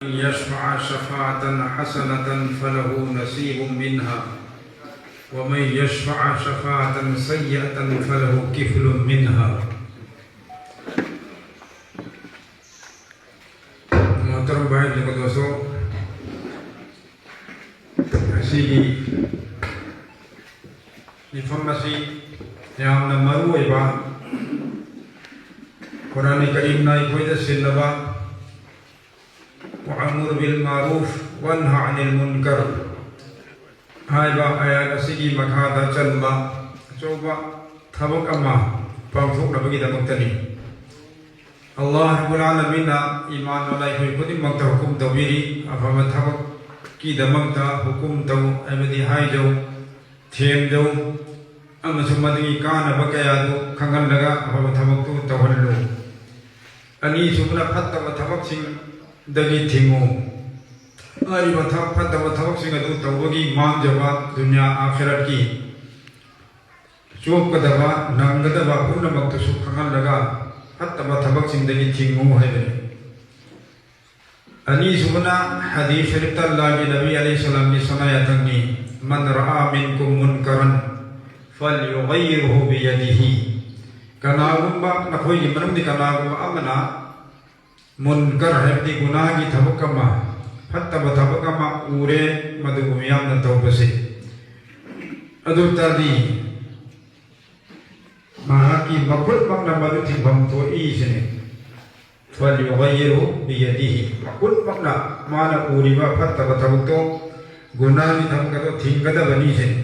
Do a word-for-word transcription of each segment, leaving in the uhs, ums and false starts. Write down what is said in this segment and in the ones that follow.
يشفع شفاعة حسنة فله نصيب منها، ومن يشفع شفاعة سيئة فله كفل منها. ꯃꯣꯍꯇꯔꯝ ꯚꯥꯏ ꯖꯒꯗꯣꯁꯣ, ꯑꯁꯤꯒꯤ ꯃꯤꯐꯝ ꯑꯁꯤ ꯌꯥꯝꯅ ꯃꯔꯨ ꯑꯣꯏꯕ, ꯀꯨꯔꯥꯟ ꯀꯔꯤꯝꯅ ꯑꯩꯈꯣꯏꯗ ꯁꯤꯜꯂꯕ "ꯋꯥꯃꯨꯔ ꯕꯤꯜ ꯃꯥꯔꯨꯐ ꯋꯟꯍꯥ ꯑꯅꯤꯜ ꯃꯨꯟꯀꯔ" ꯍꯥꯏꯕ ꯑꯥꯌꯥꯠ ꯑꯁꯤꯒꯤ ꯃꯈꯥꯗ ꯆꯟꯕ ꯑꯆꯧꯕ ꯊꯕꯛ ꯑꯃ ꯄꯥꯡꯊꯣꯛꯅꯕꯒꯤꯗꯃꯛꯇꯅꯤ꯫ ꯑꯜꯂꯥꯍ ꯔꯕꯨꯜ ꯑꯥꯂꯃꯤꯟꯅ ꯏꯃꯥꯟ ꯅꯣꯂꯥꯏꯈꯣꯏ ꯈꯨꯗꯤꯡꯃꯛꯇ ꯍꯨꯀꯨꯝ ꯇꯧꯕꯤꯔꯤ, ꯑꯐꯕ ꯊꯕꯛꯀꯤꯗꯃꯛꯇ ꯍꯨꯀꯨꯝ ꯇꯧ, ꯍꯥꯏꯕꯗꯤ ꯍꯥꯏꯖꯧ, ꯊꯦꯝꯖꯧ, ꯑꯃꯁꯨꯡ ꯃꯗꯨꯒꯤ ꯀꯥꯟꯅꯕ ꯀꯌꯥꯗꯨ ꯈꯪꯍꯜꯂꯒ ꯑꯐꯕ ꯊꯕꯛꯇꯨ ꯇꯧꯍꯜꯂꯨ꯫ ꯑꯅꯤꯁꯨꯕꯅ ꯐꯠꯇꯕ ꯊꯕꯛꯁꯤꯡꯗꯒꯤ ꯊꯤꯡꯉꯨ꯫ ꯍꯥꯏꯔꯤꯕ ꯊꯕꯛ, ꯐꯠꯇꯕ ꯊꯕꯛꯁꯤꯡ ꯑꯗꯨ ꯇꯧꯕꯒꯤ ꯃꯥꯡꯖꯕ ꯗꯨꯅꯤꯌꯥ ꯑꯥꯈꯤꯔꯠꯀꯤ ꯆꯣꯞꯀꯗꯕ, ꯅꯪꯒꯗꯕ ꯄꯨꯝꯅꯃꯛꯇꯨꯁꯨ ꯈꯪꯍꯜꯂꯒ ꯐꯠꯇꯕ ꯊꯕꯛꯁꯤꯡꯗꯒꯤ ꯊꯤꯡꯉꯨ ꯍꯥꯏꯕꯅꯤ꯫ ꯑꯅꯤꯁꯨꯕꯅ ꯍꯗꯤꯁ ꯁꯔꯤꯐꯇ ꯑꯜꯂꯥꯍꯒꯤ ꯅꯕꯤ ꯑꯂꯩꯍꯤ ꯁꯂꯥꯝꯒꯤ ꯁꯅꯥ ꯌꯥꯊꯪꯅꯤ, "ꯃꯟ ꯔꯥꯑꯥ ꯃꯤꯟꯀꯨꯝ ꯃꯨꯟꯀꯔꯟ ꯐꯜꯌꯨꯒꯩꯌꯤꯔꯍꯨ ꯕꯤꯌꯗꯤꯍꯤ"꯫ ꯀꯅꯥꯒꯨꯝꯕ ꯅꯈꯣꯏꯒꯤ ꯃꯅꯨꯡꯗ ꯀꯅꯥꯒꯨꯝꯕ ꯑꯃꯅ ꯃꯨꯟꯀꯔ ꯍꯥꯏꯕꯗꯤ ꯒꯨꯅꯥꯒꯤ ꯊꯕꯛ ꯑꯃ, ꯐꯠꯇꯕ ꯊꯕꯛ ꯑꯃ ꯎꯔꯦ, ꯃꯗꯨꯕꯨ ꯃꯤꯌꯥꯝꯅ ꯇꯧꯕꯁꯦ, ꯑꯗꯨ ꯇꯥꯔꯗꯤ ꯃꯍꯥꯛꯀꯤ ꯃꯈꯨꯠꯃꯛꯅ ꯃꯗꯨ ꯊꯤꯡꯐꯝ ꯊꯣꯛꯏ ꯁꯤꯅꯤ꯫ "ꯐꯜꯌꯨꯒꯩꯌꯤꯔꯍꯨ ꯕꯤꯌꯗꯤꯍꯤ", ꯃꯈꯨꯠꯃꯛꯅ ꯃꯥꯅ ꯎꯔꯤꯕ ꯐꯠꯇꯕ ꯊꯕꯛꯇꯣ, ꯒꯨꯅꯥꯒꯤ ꯊꯕꯛ ꯑꯗꯣ ꯊꯤꯡꯒꯗꯕꯅꯤ ꯁꯤꯅꯤ꯫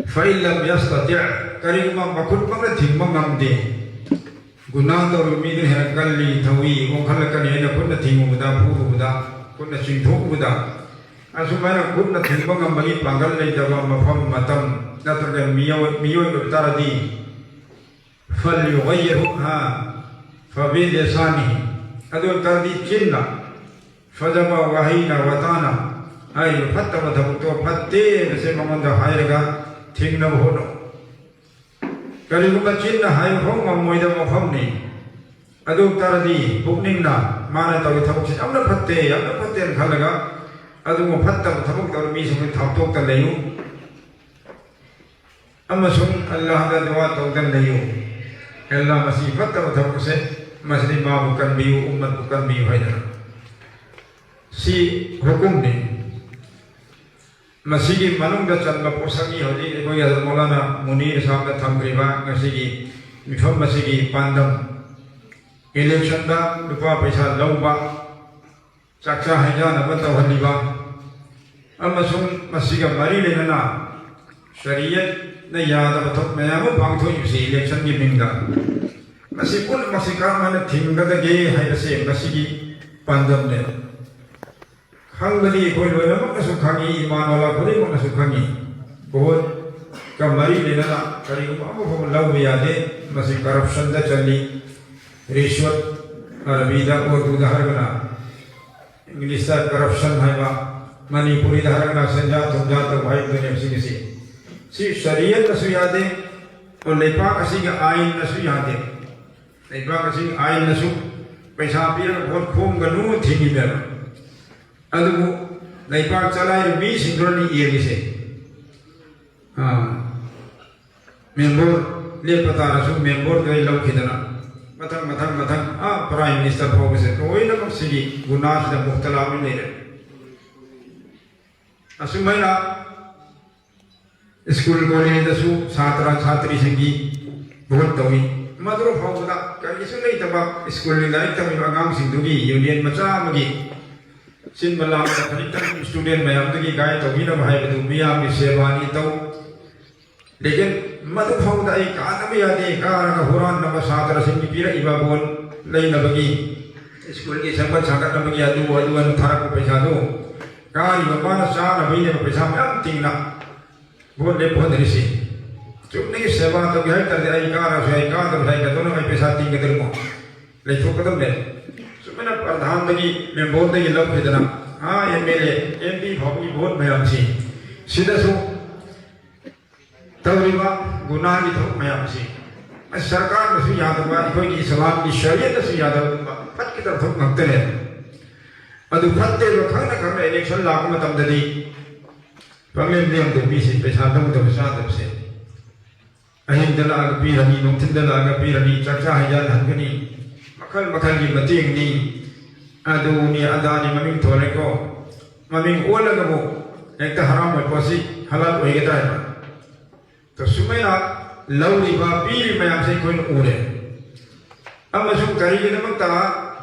"ꯐꯏꯜ ꯂꯝ ꯌꯁꯇꯇꯤꯑ", ꯀꯔꯤꯒꯨꯝꯕ ꯃꯈꯨꯠꯃꯛꯅ ꯊꯤꯡꯕ ꯉꯝꯗꯦ, ꯒꯨꯅꯥ ꯇꯧꯔꯤꯕ ꯃꯤꯗꯨ ꯍꯦꯟꯅ ꯀꯜꯂꯤ, ꯊꯧꯏ, ꯑꯣꯟꯈꯠꯂꯛꯀꯅꯤ ꯍꯥꯏꯅ ꯈꯨꯠꯅ ꯊꯤꯡꯉꯨꯕꯗ, ꯐꯨꯔꯨꯕꯗ, ꯈꯨꯠꯅ ꯆꯤꯡꯊꯣꯛꯎꯕꯗ, ꯑꯁꯨꯃꯥꯏꯅ ꯈꯨꯠꯅ ꯊꯤꯡꯕ ꯉꯝꯕꯒꯤ ꯄꯥꯡꯒꯜ ꯂꯩꯇꯕ ꯃꯐꯝ, ꯃꯇꯝ ꯅꯠꯇ꯭ꯔꯒ ꯃꯤꯑꯣꯏ, ꯃꯤꯑꯣꯏ ꯑꯣꯏꯕ ꯇꯥꯔꯗꯤ, "ꯐꯜꯌꯨꯒꯩꯌꯤꯔꯍꯨ", ꯍꯥ, "ꯐꯕꯤꯂꯤꯁꯥꯅꯤꯍꯤ", ꯑꯗꯨ ꯑꯣꯏ ꯇꯥꯔꯗꯤ ꯆꯤꯟꯅ, ꯐꯖꯕ ꯋꯥꯍꯩꯅ, ꯋꯥꯇꯥꯅ ꯍꯥꯏꯔꯤꯕ ꯐꯠꯇꯕ ꯊꯕꯛꯇꯣ ꯐꯠꯇꯦ ꯍꯥꯏꯕꯁꯦ ꯃꯉꯣꯟꯗ ꯍꯥꯏꯔꯒ ꯊꯤꯡꯅꯕ ꯍꯣꯠꯅꯧ꯫ ꯀꯔꯤꯒꯨꯝꯕ ꯆꯤꯟꯅ ꯍꯥꯏꯕ ꯐꯥꯎ ꯉꯝꯃꯣꯏꯗꯕ ꯃꯐꯝꯅꯤ, ꯑꯗꯨ ꯇꯥꯔꯗꯤ ꯄꯨꯛꯅꯤꯡꯅ ꯃꯥꯅ ꯇꯧꯔꯤ ꯊꯕꯛꯁꯤ ꯌꯥꯝꯅ ꯐꯠꯇꯦ, ꯌꯥꯝꯅ ꯐꯠꯇꯦꯅ ꯈꯜꯂꯒ ꯑꯗꯨꯒꯨꯝꯕ ꯐꯠꯇꯕ ꯊꯕꯛ ꯇꯧꯔꯤ ꯃꯤꯁꯤꯡꯗꯨ ꯊꯥꯞꯇꯣꯛꯇ ꯂꯩꯌꯨ꯫ ꯑꯃꯁꯨꯡ ꯑꯜꯂꯥꯍꯗ ꯗꯨꯋꯥ ꯇꯧꯗꯨꯅ ꯂꯩꯌꯨ, "ꯑꯜꯂꯥꯍ, ꯃꯁꯤ ꯐꯠꯇꯕ ꯊꯕꯛꯁꯦ, ꯃꯁꯤꯗꯤ ꯃꯥꯕꯨ ꯀꯟꯕꯤꯌꯨ, ꯎꯝꯃꯠꯄꯨ ꯀꯟꯕꯤꯌꯨ" ꯍꯥꯏꯗꯅ꯫ ꯁꯤ ꯍꯨꯀꯨꯝꯅꯤ꯫ ꯃꯁꯤꯒꯤ ꯃꯅꯨꯡꯗ ꯆꯟꯕ ꯄꯣꯠꯁꯛꯅꯤ ꯍꯧꯖꯤꯛ ꯑꯩꯈꯣꯏꯒꯤ ꯍꯖꯔꯠ ꯃꯧꯂꯥꯅꯥ ꯃꯨꯅꯤꯔ ꯁꯥꯍꯕꯅ ꯊꯝꯈ꯭ꯔꯤꯕ ꯉꯁꯤꯒꯤ ꯃꯤꯐꯝ ꯑꯁꯤꯒꯤ ꯄꯥꯟꯗꯝ꯫ ꯏꯂꯦꯛꯁꯟꯗ ꯂꯨꯄꯥ ꯄꯩꯁꯥ ꯂꯧꯕ, ꯆꯥꯛꯆꯥ ꯍꯩꯖꯥꯅꯕ ꯇꯧꯍꯜꯂꯤꯕ ꯑꯃꯁꯨꯡ ꯃꯁꯤꯒ ꯃꯔꯤ ꯂꯩꯅꯅ ꯁꯔꯤꯌꯠꯅ ꯌꯥꯗꯕ ꯊꯕꯛ ꯃꯌꯥꯝ ꯑꯃ ꯄꯥꯡꯊꯣꯛꯏꯕꯁꯤ ꯏꯂꯦꯛꯁꯟꯒꯤ ꯃꯤꯡꯗ, ꯃꯁꯤ ꯄꯨꯝꯅꯃꯛꯁꯤ ꯀꯔꯝ ꯍꯥꯏꯅ ꯊꯤꯡꯒꯗꯒꯦ ꯍꯥꯏꯕꯁꯦ ꯃꯁꯤꯒꯤ ꯄꯥꯟꯗꯝꯅꯦ꯫ ꯈꯪꯕꯗꯤ ꯑꯩꯈꯣꯏ ꯂꯣꯏꯅꯃꯛꯅꯁꯨ ꯈꯪꯉꯤ, ꯏꯃꯥꯟ ꯋꯥꯂꯥ ꯈꯨꯗꯤꯡꯃꯛꯅꯁꯨ ꯈꯪꯉꯤ꯫ ꯚꯣꯠꯀ ꯃꯔꯤ ꯂꯩꯅꯅ ꯀꯔꯤꯒꯨꯝꯕ ꯑꯃꯐꯥꯎꯕ ꯂꯧꯕ ꯌꯥꯗꯦ꯫ ꯃꯁꯤ ꯀꯔꯞꯁꯟꯗ ꯆꯜꯂꯤ, ꯔꯤꯁ꯭ꯋꯠ, ꯑꯔꯕꯤꯗ, ꯎꯔꯗꯨꯗ ꯍꯥꯏꯔꯒꯅ, ꯏꯪꯂꯤꯁꯇ ꯀꯔꯞꯁꯟ ꯍꯥꯏꯕ, ꯃꯅꯤꯄꯨꯔꯤꯗ ꯍꯥꯏꯔꯒꯅ ꯁꯦꯟꯖꯥ ꯊꯨꯝꯖꯥ ꯇꯧꯕ ꯍꯥꯏꯕꯗꯨꯅꯦꯕ ꯁꯤꯒꯤꯁꯤ꯫ ꯁꯤ ꯁꯔꯤꯌꯠꯅꯁꯨ ꯌꯥꯗꯦ, ꯑꯣ, ꯂꯩꯄꯥꯛ ꯑꯁꯤꯒꯤ ꯑꯥꯏꯟꯅꯁꯨ ꯌꯥꯗꯦ꯫ ꯂꯩꯕꯥꯛ ꯑꯁꯤꯒꯤ ꯑꯥꯏꯟꯅꯁꯨ ꯄꯩꯁꯥ ꯄꯤꯔꯒ ꯚꯣꯠ ꯈꯣꯝꯒꯅꯨ ꯊꯤꯡꯉꯤꯗꯅ꯫ ꯑꯗꯨꯕꯨ ꯂꯩꯕꯥꯛ ꯆꯂꯥꯏꯔꯤꯕ ꯃꯤꯁꯤꯡꯗꯨꯅꯅꯤ ꯌꯦꯡꯉꯤꯁꯦ꯫ ꯑꯥ, ꯃꯦꯝꯕꯔ ꯂꯦꯞꯄ ꯇꯥꯔꯁꯨ ꯃꯦꯝꯕꯔꯗꯩ ꯂꯧꯈꯤꯗꯅ ꯃꯊꯪ, ꯃꯊꯪ, ꯃꯊꯪ, ꯑꯥ, ꯄ꯭ꯔꯥꯏꯝ ꯃꯤꯅꯤꯁꯇꯔ ꯐꯥꯎꯕꯁꯦ ꯂꯣꯏꯅꯃꯛ ꯁꯤꯒꯤ ꯒꯨꯅꯥꯁꯤꯗ ꯃꯨꯛꯇꯂꯥ ꯑꯣꯏꯅ ꯂꯩꯔꯦ꯫ ꯑꯁꯨꯃꯥꯏꯅ ꯁ꯭ꯀꯨꯜ ꯀꯣꯂꯦꯖꯇꯁꯨ ꯁꯥꯇ꯭ꯔ ꯁꯥꯇ꯭ꯔꯤꯁꯤꯡꯒꯤ ꯚꯣꯠ ꯇꯧꯏ꯫ ꯃꯗꯨ ꯐꯥꯎꯕꯗ ꯀꯔꯤꯁꯨ ꯂꯩꯇꯕ ꯁ꯭ꯀꯨꯜꯒꯤ ꯂꯥꯏꯔꯤꯛ ꯇꯝꯃꯤꯕ ꯑꯉꯥꯡꯁꯤꯡꯗꯨꯒꯤ ꯌꯨꯅꯤꯌꯟ ꯃꯆꯥ ꯑꯃꯒꯤ ꯁꯤꯟꯕ ꯂꯥꯡꯕꯗ ꯈꯖꯤꯛꯇꯪ ꯁ꯭ꯇꯨꯗꯦꯟ ꯃꯌꯥꯝꯗꯨꯒꯤ ꯒꯥꯏꯗ ꯇꯧꯕꯤꯅꯕ ꯍꯥꯏꯕꯗꯨ ꯃꯤꯌꯥꯝꯒꯤ ꯁꯦꯕꯥꯅꯤ ꯇꯧ꯫ ꯂꯦꯀꯤꯟ ꯃꯗꯨ ꯐꯥꯎꯕꯗ ꯑꯩ ꯀꯥꯗꯕ ꯌꯥꯗꯦ, ꯀꯥꯔꯒ ꯍꯨꯔꯥꯟꯅꯕ ꯁꯥꯇ꯭ꯔꯁꯤꯡꯒꯤ ꯄꯤꯔꯛꯏꯕ ꯚꯣꯠ ꯂꯩꯅꯕꯒꯤ, ꯁ꯭ꯀꯨꯜꯒꯤ ꯁꯦꯝꯒꯠ ꯁꯥꯒꯠꯅꯕꯒꯤ ꯑꯗꯨ ꯑꯗꯨ ꯑꯅ ꯊꯥꯔꯛꯄ ꯄꯩꯁꯥꯗꯨ ꯀꯥꯔꯤꯕ ꯃꯥꯅ ꯆꯥꯅꯕꯒꯤꯅꯦꯕ ꯄꯩꯁꯥ ꯃꯌꯥꯝ ꯇꯤꯡꯅ ꯚꯣꯠ ꯂꯦꯞꯄ ꯍꯣꯠꯅꯔꯤꯁꯤ꯫ ꯆꯨꯝꯅꯒꯤ ꯁꯦꯕꯥ ꯇꯧꯒꯦ ꯍꯥꯏ ꯇꯥꯔꯗꯤ ꯑꯩ ꯀꯥꯔꯁꯨ ꯌꯥꯏ, ꯀꯥꯗ꯭ꯔꯁꯨ ꯌꯥꯏ, ꯀꯩꯗꯧꯅꯕ ꯑꯩ ꯄꯩꯁꯥ ꯇꯤꯡꯒꯗꯣꯔꯤꯃꯣ? ꯂꯩꯊꯣꯛꯀꯗꯕꯅꯦ꯫ ꯁꯨꯃꯥꯏꯅ ꯄ꯭ꯔꯙꯥꯟꯗꯒꯤ, ꯃꯦꯝꯕꯔꯗꯒꯤ ꯂꯧꯈꯤꯗꯅ, ꯑꯥ, M L A, M P ꯐꯥꯎꯕꯒꯤ ꯚꯣꯠ ꯃꯌꯥꯝꯁꯤ, ꯁꯤꯗꯁꯨ ꯇꯧꯔꯤꯕ ꯒꯨꯅꯥꯒꯤ ꯊꯕꯛ ꯃꯌꯥꯝꯁꯤ ꯁꯔꯀꯥꯔꯅꯁꯨ ꯌꯥꯗꯕ, ꯑꯩꯈꯣꯏꯒꯤ ꯏꯁꯂꯥꯝꯒꯤ ꯁꯔꯤꯌꯠꯅꯁꯨ ꯌꯥꯗꯕ ꯐꯠꯈꯤꯗꯕ ꯊꯕꯛ ꯉꯥꯛꯇꯅꯦ꯫ ꯑꯗꯨ ꯐꯠꯇꯦꯕ ꯈꯪꯅ ꯈꯪꯅ ꯏꯂꯦꯛꯁꯟ ꯂꯥꯛꯄ ꯃꯇꯝꯗꯗꯤ ꯄꯪꯂꯦꯝ ꯂꯦꯝꯗꯕ ꯃꯤꯁꯤ ꯄꯩꯁꯥ ꯂꯧꯗꯕ ꯆꯥꯗꯕꯁꯦ꯫ ꯑꯍꯤꯡꯗ ꯂꯥꯛꯑꯒ ꯄꯤꯔꯅꯤ, ꯅꯨꯡꯊꯤꯟꯗ ꯂꯥꯛꯑꯒ ꯄꯤꯔꯅꯤ, ꯆꯥꯛꯆꯥ ꯍꯩꯖꯥꯟꯅꯍꯟꯒꯅꯤ, ꯃꯈꯜ ꯃꯈꯜꯒꯤ ꯃꯇꯦꯡꯅꯤ꯫ ꯑꯗꯨꯅꯤ ꯑꯗꯥꯅꯤ ꯃꯃꯤꯡ ꯊꯣꯜꯂꯦꯀꯣ꯫ ꯃꯃꯤꯡ ꯑꯣꯜꯂꯒꯕꯨ ꯍꯦꯛꯇ ꯍꯔꯥꯎꯕ ꯄꯣꯠꯁꯤ ꯍꯂꯥꯜ ꯑꯣꯏꯒꯗ꯭ꯔꯥ ꯍꯥꯏꯕ? ꯑꯗꯣ ꯁꯨꯃꯥꯏꯅ ꯂꯧꯔꯤꯕ ꯄꯤꯔꯤꯕ ꯃꯌꯥꯝꯁꯦ ꯑꯩꯈꯣꯏꯅ ꯎꯔꯦ꯫ ꯑꯃꯁꯨꯡ ꯀꯔꯤꯒꯤꯗꯃꯛꯇ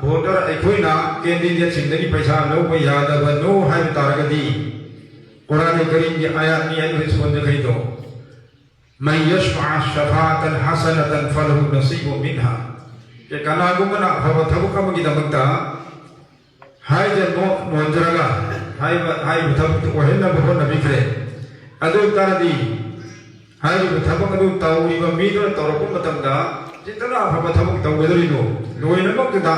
ꯚꯣꯇꯔ ꯑꯩꯈꯣꯏꯅ ꯀꯦꯟꯗꯤꯗꯦꯠꯁꯤꯡꯗꯒꯤ ꯄꯩꯁꯥ ꯂꯧꯕ ꯌꯥꯗꯕꯅꯣ ꯍꯥꯏꯕ ꯇꯥꯔꯒꯗꯤ, ꯀꯨꯔꯥꯟ ꯀꯔꯤꯝꯒꯤ ꯑꯥꯌꯥꯠꯅꯤ ꯑꯩꯅ ꯁꯣꯟꯖꯈꯩꯗꯣ, "ꯃꯟ ꯌꯁꯐꯥ ꯁꯐꯥꯇꯟ ꯍꯁꯅꯇꯟ ꯐꯂꯍꯨ ꯅꯁꯤꯕꯨ ꯃꯤꯟꯍꯥ"꯫ ꯀꯅꯥꯒꯨꯝꯕꯅ ꯑꯐꯕ ꯊꯕꯛ ꯑꯃꯒꯤꯗꯃꯛꯇ ꯍꯥꯏꯖ ꯅꯣ-, ꯅꯣꯟꯖꯔꯒ ꯍꯥꯏꯕ, ꯍꯥꯏꯔꯤꯕ ꯊꯕꯛꯇꯨ ꯑꯣꯏꯍꯟꯅꯕ ꯍꯣꯠꯅꯕꯤꯈ꯭ꯔꯦ꯫ ꯑꯗꯨ ꯑꯣꯏ ꯇꯥꯔꯗꯤ ꯍꯥꯏꯔꯤꯕ ꯊꯕꯛ ꯑꯗꯨ ꯇꯧꯔꯤꯕ ꯃꯤꯗꯨꯅ ꯇꯧꯔꯛꯄ ꯃꯇꯝꯗ ꯆꯤꯟꯇꯅ ꯑꯐꯕ ꯊꯕꯛ ꯇꯧꯒꯗꯧꯔꯤꯗꯣ ꯂꯣꯏꯅꯃꯛꯇꯨꯗ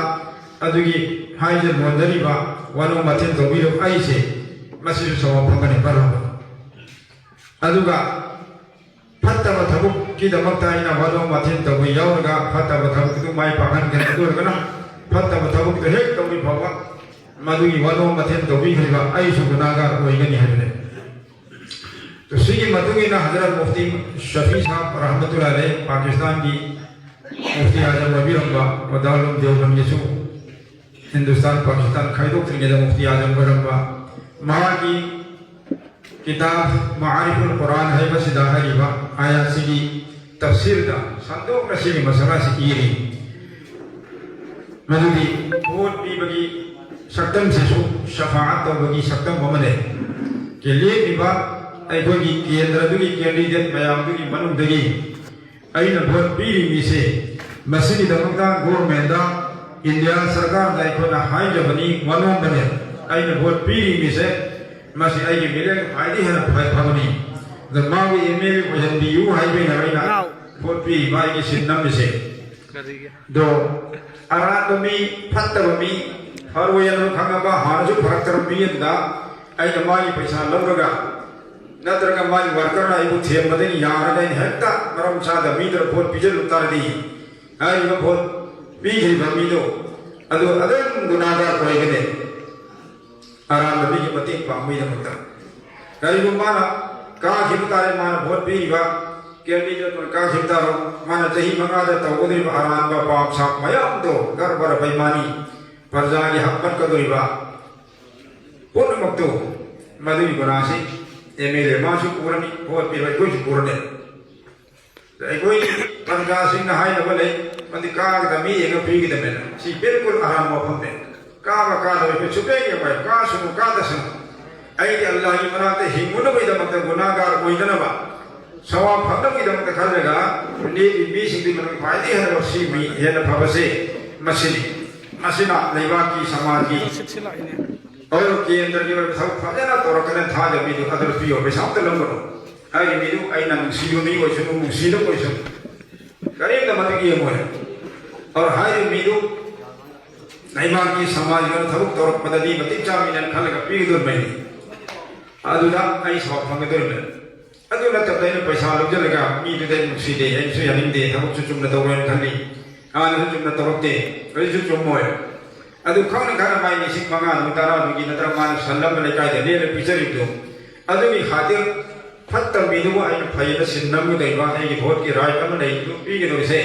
ꯑꯗꯨꯒꯤ ꯍꯥꯏꯖ ꯅꯣꯟꯖꯔꯤꯕ ꯋꯥꯅꯣꯝ ꯃꯊꯦꯜ ꯇꯧꯕꯤꯔꯤꯕ ꯑꯩꯁꯦ ꯃꯁꯤꯁꯨ ꯁꯥꯎꯕ ꯐꯪꯒꯅꯤ ꯐꯔꯕ꯫ ꯑꯗꯨꯒ ꯐꯠꯇꯕ ꯊꯕꯛꯀꯤꯗꯃꯛꯇ ꯑꯩꯅ ꯋꯥꯅꯣꯝ ꯃꯊꯦꯜ ꯇꯧꯕ ꯌꯥꯎꯔꯒ ꯐꯠꯇꯕ ꯊꯕꯛꯇꯨ ꯃꯥꯏ ꯄꯥꯛꯍꯟꯒꯅꯤ꯫ ꯑꯗꯨ ꯑꯣꯏꯔꯒꯅ ꯐꯠꯇꯕ ꯊꯕꯛꯇꯨ ꯍꯦꯛ ꯇꯧꯗ꯭ꯔꯤ ꯐꯥꯎꯕ ꯃꯗꯨꯒꯤ ꯋꯥꯅꯣꯝ ꯃꯊꯦꯜ ꯇꯧꯕꯤꯈ꯭ꯔꯤꯕ ꯑꯩꯁꯨ ꯒꯨꯅꯥꯒꯥꯔ ꯑꯣꯏꯒꯅꯤ ꯍꯥꯏꯕꯅꯤ꯫ ꯁꯤꯒꯤ ꯃꯇꯨꯡ ꯏꯟꯅ ꯍꯖꯔꯠ ꯃꯨꯐꯇꯤ ꯁꯐꯤ ꯁꯥꯍꯕ ꯔꯍꯃꯇꯨꯜꯂꯥꯍꯤ ꯑꯂꯩ, ꯄꯥꯀꯤꯁꯇꯥꯟꯒꯤ ꯃꯨꯐꯇꯤ ꯑꯥꯖꯝ ꯑꯣꯏꯕꯤꯔꯝꯕ, ꯗꯥꯔꯨꯜ ꯎꯂꯨꯝ ꯗꯦꯋꯕꯟꯒꯤꯁꯨ ꯍꯤꯟꯗꯨꯁꯇꯥꯟ ꯄꯥꯀꯤꯁꯇꯥꯟ ꯈꯥꯏꯗꯣꯛꯇ꯭ꯔꯤꯉꯩꯗ ꯃꯨꯐꯇꯤ ꯑꯥꯖꯝ ꯑꯣꯏꯔꯝꯕ, ꯃꯍꯥꯛꯀꯤ ꯀꯤꯇꯥꯕ ꯃꯥꯔꯤꯐꯨꯜ ꯀꯨꯔꯥꯟ ꯍꯥꯏꯕꯁꯤꯗ ꯍꯥꯏꯔꯤꯕ ꯑꯥꯌꯥꯠꯁꯤꯒꯤ ꯇꯐꯁꯤꯔꯗ ꯁꯟꯗꯣꯛꯅ ꯁꯤꯒꯤ ꯃꯁꯥꯂꯥꯁꯤ ꯏꯔꯤ꯫ ꯃꯗꯨꯗꯤ ꯚꯣꯠ ꯄꯤꯕꯒꯤ ꯁꯛꯇꯝꯁꯤꯁꯨ ꯁꯐꯥꯑꯠ ꯇꯧꯕꯒꯤ ꯁꯛꯇꯝ ꯑꯃꯅꯤ꯫ ꯀꯦ-, ꯂꯦꯞꯂꯤꯕ ꯑꯩꯈꯣꯏꯒꯤ ꯀꯦꯟꯗ꯭ꯔꯗꯨꯒꯤ ꯀꯦꯟꯗꯤꯗꯦꯠ ꯃꯌꯥꯝꯗꯨꯒꯤ ꯃꯅꯨꯡꯗꯒꯤ ꯑꯩꯅ ꯚꯣꯠ ꯄꯤꯔꯤ ꯃꯤꯁꯦ, ꯃꯁꯤꯒꯤꯗꯃꯛꯇ ꯒꯣꯔꯃꯦꯟꯗ, ꯏꯟꯗꯤꯌꯥ ꯁꯔꯀꯥꯔꯗ ꯑꯩꯈꯣꯏꯅ ꯍꯥꯏꯖꯕꯅꯤ, ꯋꯥꯅꯣꯝꯕꯅꯦ꯫ ꯑꯩꯅ ꯚꯣꯠ ꯄꯤꯔꯤ ꯃꯤꯁꯦ, ꯃꯁꯤ ꯑꯩꯒꯤ ꯃꯤꯠꯌꯦꯡ ꯈ꯭ꯋꯥꯏꯗꯒꯤ ꯍꯦꯟꯅ ꯐ-, ꯐꯕꯅꯤ꯫ ꯑꯗ ꯃꯥꯒꯤ ꯑꯦꯝ ꯑꯦꯜ ꯑꯦ ꯑꯣꯏꯍꯟꯕꯤꯌꯨ ꯍꯥꯏꯕ ꯑꯩꯅ, ꯑꯩꯅ ꯅꯥꯎ꯫ ꯚꯣꯠ ꯄꯤꯔꯤꯕ ꯑꯩꯒꯤ ꯁꯤꯟ ꯅꯝꯃꯤꯁꯦ꯫ ꯀꯔꯤꯒꯤ? ꯑꯗꯣ ꯑꯔꯥꯟꯕ ꯃꯤ, ꯐꯠꯇꯕ ꯃꯤ, ꯐꯔꯣꯏ ꯍꯥꯏꯅ ꯈꯪꯉꯕ, ꯍꯥꯟꯅꯁꯨ ꯐꯔꯛꯇ꯭ꯔꯕ ꯃꯤ ꯑꯗꯨꯗ ꯑꯩꯅ ꯃꯥꯒꯤ ꯄꯩꯁꯥ ꯂꯧꯔꯒ ꯅꯠꯇ꯭ꯔꯒ ꯃꯥꯒꯤ ꯋꯥꯔꯀꯔꯅ ꯑꯩꯕꯨ ꯊꯦꯝꯕꯗꯒꯤ ꯌꯥꯔꯒ ꯑꯩꯅ ꯍꯦꯛꯇ ꯃꯔꯝ ꯆꯥꯗꯕ ꯃꯤꯗꯨꯗ ꯚꯣꯠ ꯄꯤꯖꯜꯂꯨ ꯇꯥꯔꯗꯤ, ꯍꯥꯏꯔꯤꯕ ꯚꯣꯠ ꯄꯤꯈ꯭ꯔꯤꯕ ꯃꯤꯗꯣ ꯑꯗꯨ ꯑꯗꯨꯝ ꯒꯨꯅꯥꯒꯥꯔ ꯑꯣꯏꯒꯅꯤ꯫ ꯑꯔꯥꯟꯕ ꯃꯤꯒꯤ ꯃꯇꯦꯡ ꯄꯥꯡꯕꯒꯤꯗꯃꯛꯇ ꯀꯔꯤꯒꯨꯝꯕ ꯃꯥꯅ ꯀꯥꯈꯤꯕ ꯇꯥꯔꯦ, ꯃꯥꯅ ꯚꯣꯠ ꯄꯤꯔꯤꯕ ꯀꯦꯟꯗꯤꯗꯦꯠ ꯑꯃꯅ ꯀꯥꯈꯤꯕ ꯇꯥꯔꯣ, ꯃꯥꯅ ꯆꯍꯤ ꯃꯉꯥꯗ ꯇꯧꯒꯗꯧꯔꯤꯕ ꯑꯔꯥꯟꯕ ꯄꯥꯞ ꯁꯥꯞ ꯃꯌꯥꯝꯗꯣ, ꯒꯔꯕꯔ ꯕꯩꯃꯥꯅꯤ, ꯄ꯭ꯔꯖꯥꯒꯤ ꯍꯛ ꯄꯠꯀꯗꯧꯔꯤꯕ ꯄꯨꯝꯅꯃꯛꯇꯨ, ꯃꯗꯨꯒꯤ ꯒꯨꯅꯥꯁꯤ ꯑꯦꯝ ꯑꯦꯜ ꯑꯦ ꯃꯥꯁꯨ ꯄꯨꯔꯅꯤ, ꯚꯣꯠ ꯄꯤꯕ ꯑꯩꯈꯣꯏꯁꯨ ꯄꯨꯔꯅꯤ꯫ ꯑꯩꯈꯣꯏ ꯄ꯭ꯔꯖꯥꯁꯤꯡꯅ ꯍꯥꯏꯅꯕ ꯂꯩ, ꯃꯗꯨ ꯀꯥꯒꯗꯕ ꯃꯤ ꯌꯦꯡꯉ ꯄꯤꯒꯗꯕꯅꯦꯅ꯫ ꯁꯤ ꯕꯤꯜꯀꯨꯜ ꯑꯔꯥꯟꯕ ꯋꯥꯐꯝꯅꯦ꯫ ꯀꯥꯕ ꯀꯥꯗꯕ ꯑꯩꯈꯣꯏ ꯁꯨꯛꯌꯦꯡ ꯌꯦꯡꯉꯣꯏ꯫ ꯀꯥꯁꯅꯨ ꯀꯥꯗꯁꯅꯨ, ꯑꯩꯗꯤ ꯑꯜꯂꯥꯍꯒꯤ ꯃꯅꯥꯛꯇ ꯍꯤꯡꯉꯨꯅꯕꯒꯤꯗꯃꯛꯇ, ꯒꯨꯅꯥꯒꯥꯔ ꯑꯣꯏꯗꯅꯕ, ꯁꯋꯥꯕ ꯐꯪꯅꯕꯒꯤꯗꯃꯛꯇ ꯈꯜꯂꯒ ꯂꯦꯞꯄꯤ ꯃꯤꯁꯤꯡꯗꯨꯒꯤ ꯃꯅꯨꯡꯗ ꯈ꯭ꯋꯥꯏꯗꯒꯤ ꯍꯦꯟꯅ ꯁꯤ ꯃꯤ ꯍꯦꯟꯅ ꯐꯕꯁꯦ ꯃꯁꯤꯅꯤ꯫ ꯃꯁꯤꯅ ꯂꯩꯕꯥꯛꯀꯤ, ꯁꯃꯥꯖꯀꯤ, ꯑꯣꯔ ꯀꯦꯟꯗ꯭ꯔꯒꯤ ꯑꯣꯏꯕ ꯊꯕꯛ ꯐꯖꯅ ꯇꯧꯔꯛꯀꯅꯤ ꯊꯥꯖꯕ ꯃꯤꯗꯨ ꯑꯗꯨ ꯄꯤꯌꯣ, ꯄꯩꯁꯥ ꯑꯝꯇ ꯂꯧꯒꯅꯨ꯫ ꯍꯥꯏꯔꯤꯕ ꯃꯤꯗꯨ ꯑꯩꯅ ꯅꯨꯡꯁꯤꯕ ꯃꯤ ꯑꯣꯏꯁꯅꯨ, ꯅꯨꯡꯁꯤꯗꯕ ꯑꯣꯏꯁꯅꯨ, ꯀꯔꯤꯝꯇ ꯃꯗꯨ ꯌꯦꯡꯉꯣꯏ꯫ ꯑꯣꯔ ꯍꯥꯏꯔꯤꯕ ꯃꯤꯗꯨ ꯂꯩꯕꯥꯛꯀꯤ, ꯁꯃꯥꯖꯀꯤ ꯑꯣꯏꯕ ꯊꯕꯛ ꯇꯧꯔꯛꯄꯗꯗꯤ ꯃꯇꯤꯛ ꯆꯥꯕ ꯃꯤꯅꯦꯅ ꯈꯜꯂꯒ ꯄꯤꯒꯗꯧꯔꯤꯕꯅꯤ꯫ ꯑꯗꯨꯗ ꯑꯩ ꯁꯥꯎ ꯐꯪꯒꯗꯧꯔꯤꯕꯅꯤ꯫ ꯑꯗꯨ ꯅꯠꯇꯕꯗ ꯑꯩꯅ ꯄꯩꯁꯥ ꯂꯧꯁꯤꯜꯂꯒ ꯃꯤꯗꯨꯗ ꯑꯩ ꯅꯨꯡꯁꯤꯗꯦ, ꯑꯩꯅꯁꯨ ꯌꯥꯅꯤꯡꯗꯦ, ꯊꯕꯛꯁꯨ ꯆꯨꯝꯅ ꯇꯧꯔꯣꯏꯅ ꯈꯜꯂꯤ, ꯍꯥꯟꯅꯁꯨ ꯆꯨꯝꯅ ꯇꯧꯔꯛꯇꯦ, ꯍꯧꯖꯤꯛꯁꯨ ꯆꯨꯝꯃꯣꯏ꯫ ꯑꯗꯨ ꯈꯪꯅ ꯈꯪꯅ ꯃꯥꯏ ꯂꯤꯁꯤꯡ ꯃꯉꯥꯗꯨ, ꯇꯔꯥꯗꯨꯒꯤ ꯅꯠꯇ꯭ꯔꯒ ꯃꯥꯅ ꯁꯟ ꯑꯃ ꯂꯩꯀꯥꯏꯗ ꯂꯦꯟꯅ ꯄꯤꯖꯔꯤꯕꯗꯨ, ꯑꯗꯨꯒꯤ ꯈꯥꯇꯤꯔ ꯐꯠꯇꯕ ꯃꯤꯗꯨꯕꯨ ꯑꯩꯅ ꯐꯩꯅ ꯁꯤꯟ ꯅꯝꯒꯗꯧꯔꯤꯕ, ꯑꯩꯒꯤ ꯚꯣꯠꯀꯤ ꯔꯥꯏꯠ ꯑꯃ ꯂꯩ, ꯑꯗꯨ ꯄꯤꯒꯗꯧꯔꯤꯁꯦ,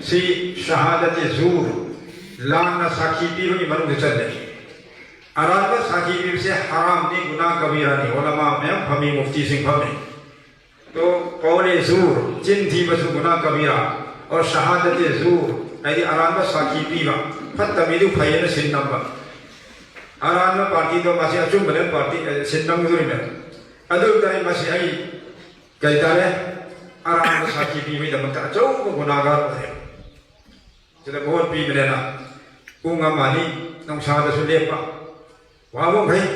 ꯁꯤ ꯁꯍꯥꯗꯇꯦ ꯖꯨꯔ, ꯂꯥꯟꯅ ꯁꯥꯈꯤ ꯄꯤꯕꯒꯤ ꯃꯅꯨꯡꯗ ꯆꯜꯂꯦ꯫ ꯑꯔꯥꯟꯕ ꯁꯥꯈꯤ ꯄꯤꯕꯁꯦ ꯍꯔꯥꯝꯅꯤ, ꯒꯨꯅꯥ ꯀꯕꯤꯔꯥꯅꯤ꯫ ꯎꯂꯃꯥ ꯃꯌꯥꯝ ꯐꯝꯃꯤ, ꯃꯨꯐꯇꯤꯁꯤꯡ ꯐꯝꯃꯤ꯫ ꯇꯣ ꯀꯧꯂꯦ ꯖꯨꯔ, ꯆꯤꯟ ꯊꯤꯕꯁꯨ ꯒꯨꯅꯥ ꯀꯕꯤꯔꯥ, ꯑꯣꯔ ꯁꯍꯥꯗꯇꯦ ꯖꯨꯔ, ꯍꯥꯏꯗꯤ ꯑꯔꯥꯟꯕ ꯁꯥꯈꯤ ꯄꯤꯕ, ꯐꯠꯇ ꯃꯤꯗꯨ ꯐꯩꯌꯦꯅ ꯁꯤꯟ ꯅꯝꯕ꯫ ꯑꯔꯥꯟꯕ ꯄꯥꯔꯇꯤꯗꯣ ꯃꯁꯤ ꯑꯆꯨꯝꯕꯅ ꯄꯥꯔꯇꯤ, ꯑꯦ, ꯁꯤꯟ ꯅꯝꯒꯗꯧꯔꯤꯕꯅꯦ꯫ ꯑꯗꯨ ꯑꯣꯏ ꯇꯥꯔꯗꯤ ꯃꯁꯤ ꯑꯩ, ꯀꯔꯤ ꯇꯥꯔꯦ, ꯑꯔꯥꯟꯕ ꯁꯥꯈꯤ ꯄꯤꯕꯒꯤꯗꯃꯛꯇ ꯑꯆꯧꯕ ꯒꯨꯅꯥꯒꯥꯔ ꯑꯣꯏꯔꯦ꯫ ꯁꯤꯗ ꯚꯣꯠ ꯄꯤꯕꯅꯦꯅ ꯄꯨꯡ ꯑꯃ ꯑꯅꯤ ꯅꯨꯡꯁꯥꯗꯁꯨ ꯂꯦꯞꯄ, ꯋꯥꯕ ꯃꯈꯩ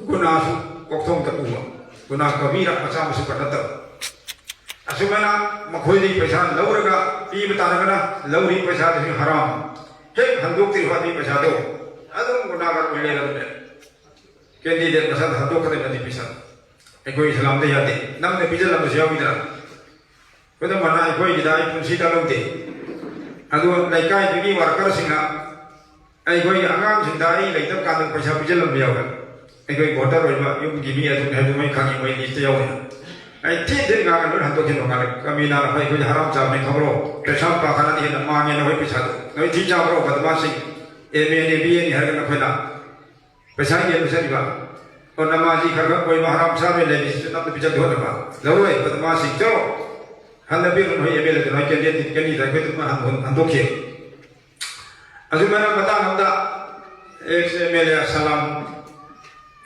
ꯒꯨꯅꯥꯁꯨ ꯀꯣꯛꯊꯣꯡꯗ ꯎꯕ, ꯒꯨꯅꯥ ꯀꯕꯤꯔꯥ ꯃꯆꯥ ꯃꯁꯨ ꯈꯛ ꯅꯠꯇꯕ꯫ ꯑꯁꯨꯃꯥꯏꯅ ꯃꯈꯣꯏꯗꯒꯤ ꯄꯩꯁꯥ ꯂꯧꯔꯒ ꯄꯤꯕ ꯇꯥꯔꯒꯅ ꯂꯧꯔꯤ ꯄꯩꯁꯥꯗꯨꯁꯨ ꯍꯔꯥꯝ, ꯍꯦꯛ ꯍꯟꯗꯣꯛꯇ꯭ꯔꯤꯕ ꯑꯗꯨꯒꯤ ꯄꯩꯁꯥꯗꯣ ꯑꯗꯨꯝ ꯒꯨꯅꯥꯒꯥꯔ ꯑꯣꯏ ꯂꯩꯔꯕꯅꯦ꯫ ꯀꯦꯟꯗꯤꯗꯦꯠ ꯃꯁꯥꯗ ꯍꯟꯗꯣꯛꯀꯗꯕ ꯅꯠꯇꯦ ꯄꯩꯁꯥ꯫ ꯑꯩꯈꯣꯏ ꯁꯂꯥꯝꯗ ꯌꯥꯗꯦ꯫ ꯅꯪꯅ ꯄꯤꯖꯜꯂꯝꯕꯁꯨ ꯌꯥꯎꯈꯤꯗ꯭ꯔꯥ? ꯈꯨꯗꯝ ꯑꯣꯏꯅ ꯑꯩꯈꯣꯏꯒꯤꯗ ꯑꯩ ꯄꯨꯟꯁꯤꯗ ꯂꯧꯗꯦ꯫ ꯑꯗꯨꯒ ꯂꯩꯀꯥꯏꯗꯨꯒꯤ ꯋꯥꯔꯀꯔꯁꯤꯡꯅ ꯑꯩꯈꯣꯏꯒꯤ ꯑꯉꯥꯡꯁꯤꯡꯗ ꯑꯩ ꯂꯩꯇꯕ ꯀꯥꯟꯗ ꯄꯩꯁꯥ ꯄꯤꯖꯜꯂꯝꯕ ꯌꯥꯎꯋꯦ꯫ ꯑꯩꯈꯣꯏ ꯚꯣꯇꯔ ꯑꯣꯏꯕ ꯌꯨꯝꯒꯤ ꯃꯤ ꯑꯗꯨꯝ ꯍꯥꯏꯕꯗꯨ ꯃꯣꯏ ꯈꯪꯉꯤ, ꯃꯣꯏ ꯂꯤꯁꯇ ꯌꯥꯎꯋꯦ꯫ ꯑꯩ ꯊꯤꯟ ꯊꯤꯟ ꯉꯥꯡꯉ ꯂꯣꯏ ꯍꯟꯗꯣꯛꯈꯤꯕ ꯉꯥꯡꯉꯦ꯫ ꯀꯃꯤꯅꯥꯅ ꯑꯩꯈꯣꯏ, ꯑꯩꯈꯣꯏꯗꯤ ꯍꯔꯥꯝ ꯆꯥꯕꯅꯤ ꯈꯪꯕ꯭ꯔꯣ? ꯄꯩꯁꯥ ꯄꯥꯈꯠꯂꯗꯤ ꯍꯦꯟꯅ ꯃꯥꯡꯉꯦ ꯅꯈꯣꯏ ꯄꯩꯁꯥꯗꯣ꯫ ꯅꯈꯣꯏ ꯊꯤ ꯆꯥꯕ꯭ꯔꯣ? ꯕꯗꯃꯥꯁꯤꯡ, ꯑꯦꯝ ꯑꯦꯅꯤ, ꯕꯤ ꯑꯦꯅꯤ ꯍꯥꯏꯔꯒ ꯅꯈꯣꯏꯅ ꯄꯩꯁꯥ ꯌꯦꯟꯕ ꯆꯠꯂꯤꯕ꯫ ꯑꯣ, ꯅꯃꯥꯖꯤ ꯈꯔ ꯈꯔ ꯀꯣꯏꯕ ꯍꯔꯥꯝ ꯆꯥꯕ ꯂꯩꯕꯁꯤꯁꯨ ꯅꯝꯅ ꯄꯤꯖꯒꯦ ꯍꯣꯠꯅꯕ꯫ ꯂꯧꯔꯣꯏ, ꯕꯗꯃꯥꯁꯤꯡ ꯆꯠꯂꯣ꯫ ꯍꯜꯂꯕꯤꯔꯣ ꯅꯈꯣꯏ ꯑꯦꯝ ꯑꯦꯜ ꯑꯦꯗꯨ ꯅꯈꯣꯏ ꯀꯦꯟꯗꯤꯗꯦꯠ ꯀꯅꯤꯗ ꯑꯩꯈꯣꯏ ꯑꯗꯨꯝ ꯍꯟ-, ꯍꯟꯗꯣꯛꯈꯤ꯫ ꯑꯗꯨꯃꯥꯏꯅ ꯃꯇꯥꯡ ꯑꯃꯗ ꯑꯦꯛꯁ ꯑꯦꯝ ꯑꯦꯜ ꯑꯦ ꯁꯂꯥꯝ,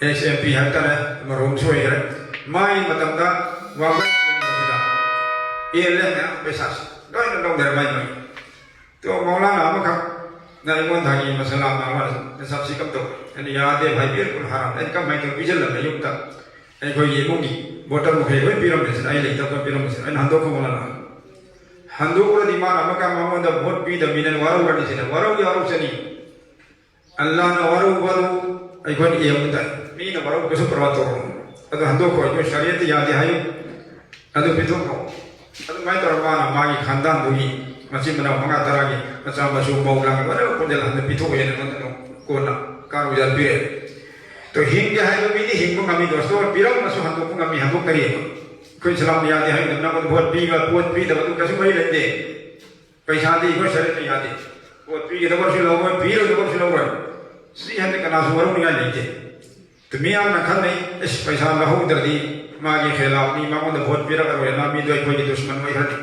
ꯑꯦꯛꯁ ꯑꯦꯝ ꯄꯤ ꯍꯥꯏꯕ ꯇꯥꯔꯦ, ꯃꯔꯨꯝꯁꯨ ꯑꯣꯏꯈ꯭ꯔꯦ꯫ ꯃꯥꯒꯤ ꯃꯇꯝꯗ ꯋꯥꯡꯈꯠ ꯌꯦꯡꯕꯁꯤꯗ ꯑꯦꯜ ꯑꯦ ꯃꯌꯥꯝ ꯄꯩꯁꯥꯁꯤ ꯂꯣꯏꯅ ꯂꯧꯅꯔꯦ ꯃꯥꯏ ꯃꯥꯏ꯫ ꯇꯣ ꯃꯧꯂꯥꯅꯥ ꯑꯃꯈꯛꯅ ꯑꯩꯉꯣꯟꯗ ꯍꯪꯉꯤ, ꯃꯁꯂꯥ ꯃꯥ ꯅꯁꯥꯞꯁꯤ ꯀꯝ ꯇꯧ? ꯑꯩꯅ ꯌꯥꯗꯦ ꯚꯥꯏ, ꯕꯤꯜꯀꯨꯜ ꯍꯔꯥꯝ꯫ ꯑꯩꯅ ꯀꯃꯥꯏꯅ ꯇꯧ ꯄꯤꯖꯜꯂꯝꯃꯦ ꯌꯨꯝꯗ? ꯑꯩꯈꯣꯏꯒꯤ ꯏꯃꯨꯡꯒꯤ ꯚꯣꯇꯔ ꯃꯈꯩ ꯂꯣꯏ ꯄꯤꯔꯝꯃꯦ ꯁꯤꯅ, ꯑꯩ ꯂꯩꯇꯕ ꯄꯤꯔꯝꯃꯦ ꯁꯤꯅ꯫ ꯑꯩꯅ ꯍꯟꯗꯣꯛꯈꯣ ꯃꯧꯂꯥꯅꯥ꯫ ꯍꯟꯗꯣꯛꯎꯔꯗꯤ ꯃꯥꯅ ꯑꯃꯨꯛꯀ ꯃꯉꯣꯟꯗ ꯚꯣꯠ ꯄꯤꯗꯕꯅꯤꯅ ꯋꯥꯔꯧꯔꯅꯤ ꯁꯤꯅ꯫ ꯋꯥꯔꯧꯗꯤ ꯋꯥꯔꯧꯁꯅꯤ꯫ ꯑꯜꯂꯥꯅ ꯋꯥꯔꯧꯕꯗꯨ ꯑꯩꯈꯣꯏꯅ ꯌꯦꯡꯕ ꯇꯥꯏ꯫ ꯃꯤꯅ ꯋꯥꯔꯧꯕ ꯀꯩꯁꯨ ꯄꯔꯋꯥ ꯇꯧꯔꯣꯏ꯫ ꯑꯗꯨ ꯍꯟꯗꯣꯛꯈꯣ, ꯑꯩꯈꯣꯏ ꯁꯔꯤꯌꯠꯇ ꯌꯥꯗꯦ ꯍꯥꯏꯌꯨ꯫ ꯑꯗꯨ ꯄꯤꯊꯣꯛꯈꯣ꯫ ꯑꯗꯨꯃꯥꯏꯅ ꯇꯧꯔ ꯃꯥꯅ ꯃꯥꯒꯤ ꯈꯥꯟꯗꯥꯟꯗꯨꯒꯤ ꯃꯆꯤꯟ ꯃꯅꯥꯎ ꯃꯉꯥ ꯇꯔꯥꯒꯤ ꯃꯆꯥ ꯃꯁꯨ ꯃꯧ ꯂꯥꯡꯒꯤ ꯂꯣꯏꯅꯃꯛ ꯄꯨꯟꯁꯤꯜꯂ ꯍꯟꯗꯛ ꯄꯤꯊꯣꯛꯑꯦꯅ ꯑꯩꯉꯣꯟꯗ ꯑꯗꯨꯝ ꯀꯣꯟꯅ ꯀꯥꯔꯨꯖꯥꯠ ꯄꯤꯔꯦ꯫ ꯑꯗꯣ ꯍꯤꯡꯒꯦ ꯍꯥꯏꯕ ꯃꯤꯗꯤ ꯍꯤꯡꯕ ꯉꯝꯃꯤ, ꯗꯣꯁꯇꯣ ꯄꯤꯔꯝꯃꯁꯨ ꯍꯟꯗꯣꯛꯄ ꯉꯝꯃꯤ, ꯍꯟꯗꯣꯛꯇꯔꯤꯑꯕ꯫ ꯑꯩꯈꯣꯏ ꯏꯁꯂꯥꯝꯅ ꯌꯥꯗꯦ ꯍꯥꯏꯕ ꯅꯪꯉꯣꯟꯗ ꯚꯣꯠ ꯄꯤꯕ, ꯄꯣꯠ ꯄꯤꯗꯕ ꯑꯗꯨ ꯀꯩꯁꯨ ꯃꯔꯤ ꯂꯩꯇꯦ꯫ ꯄꯩꯁꯥꯗꯤ ꯑꯩꯈꯣꯏ ꯁꯔꯤꯌꯠꯅ ꯌꯥꯗꯦ꯫ ꯄꯣꯠ ꯄꯤꯒꯗꯕꯁꯨ ꯂꯧꯔꯣꯏ, ꯄꯤꯔꯣꯏꯗꯕꯁꯨ ꯂꯧꯔꯣꯏ꯫ ꯁꯤ ꯍꯦꯟꯅ ꯀꯅꯥꯁꯨ ꯋꯥꯔꯧꯅꯤꯡꯉꯥꯏ ꯂꯩꯇꯦ꯫ ꯑꯗꯨ ꯃꯤꯌꯥꯝꯅ ꯈꯟꯅꯩ, "ꯑꯁ, ꯄꯩꯁꯥ ꯂꯧꯍꯧꯗ꯭ꯔꯗꯤ ꯃꯥꯒꯤ ꯈꯦꯂꯥꯞꯅꯤ, ꯃꯉꯣꯟꯗ ꯚꯣꯠ ꯄꯤꯔꯛꯑꯔꯣꯏꯅ ꯃꯤꯗꯣ ꯑꯩꯈꯣꯏꯒꯤ ꯗꯨꯁꯃꯟ ꯑꯣꯏꯈ꯭ꯔꯅꯤ꯫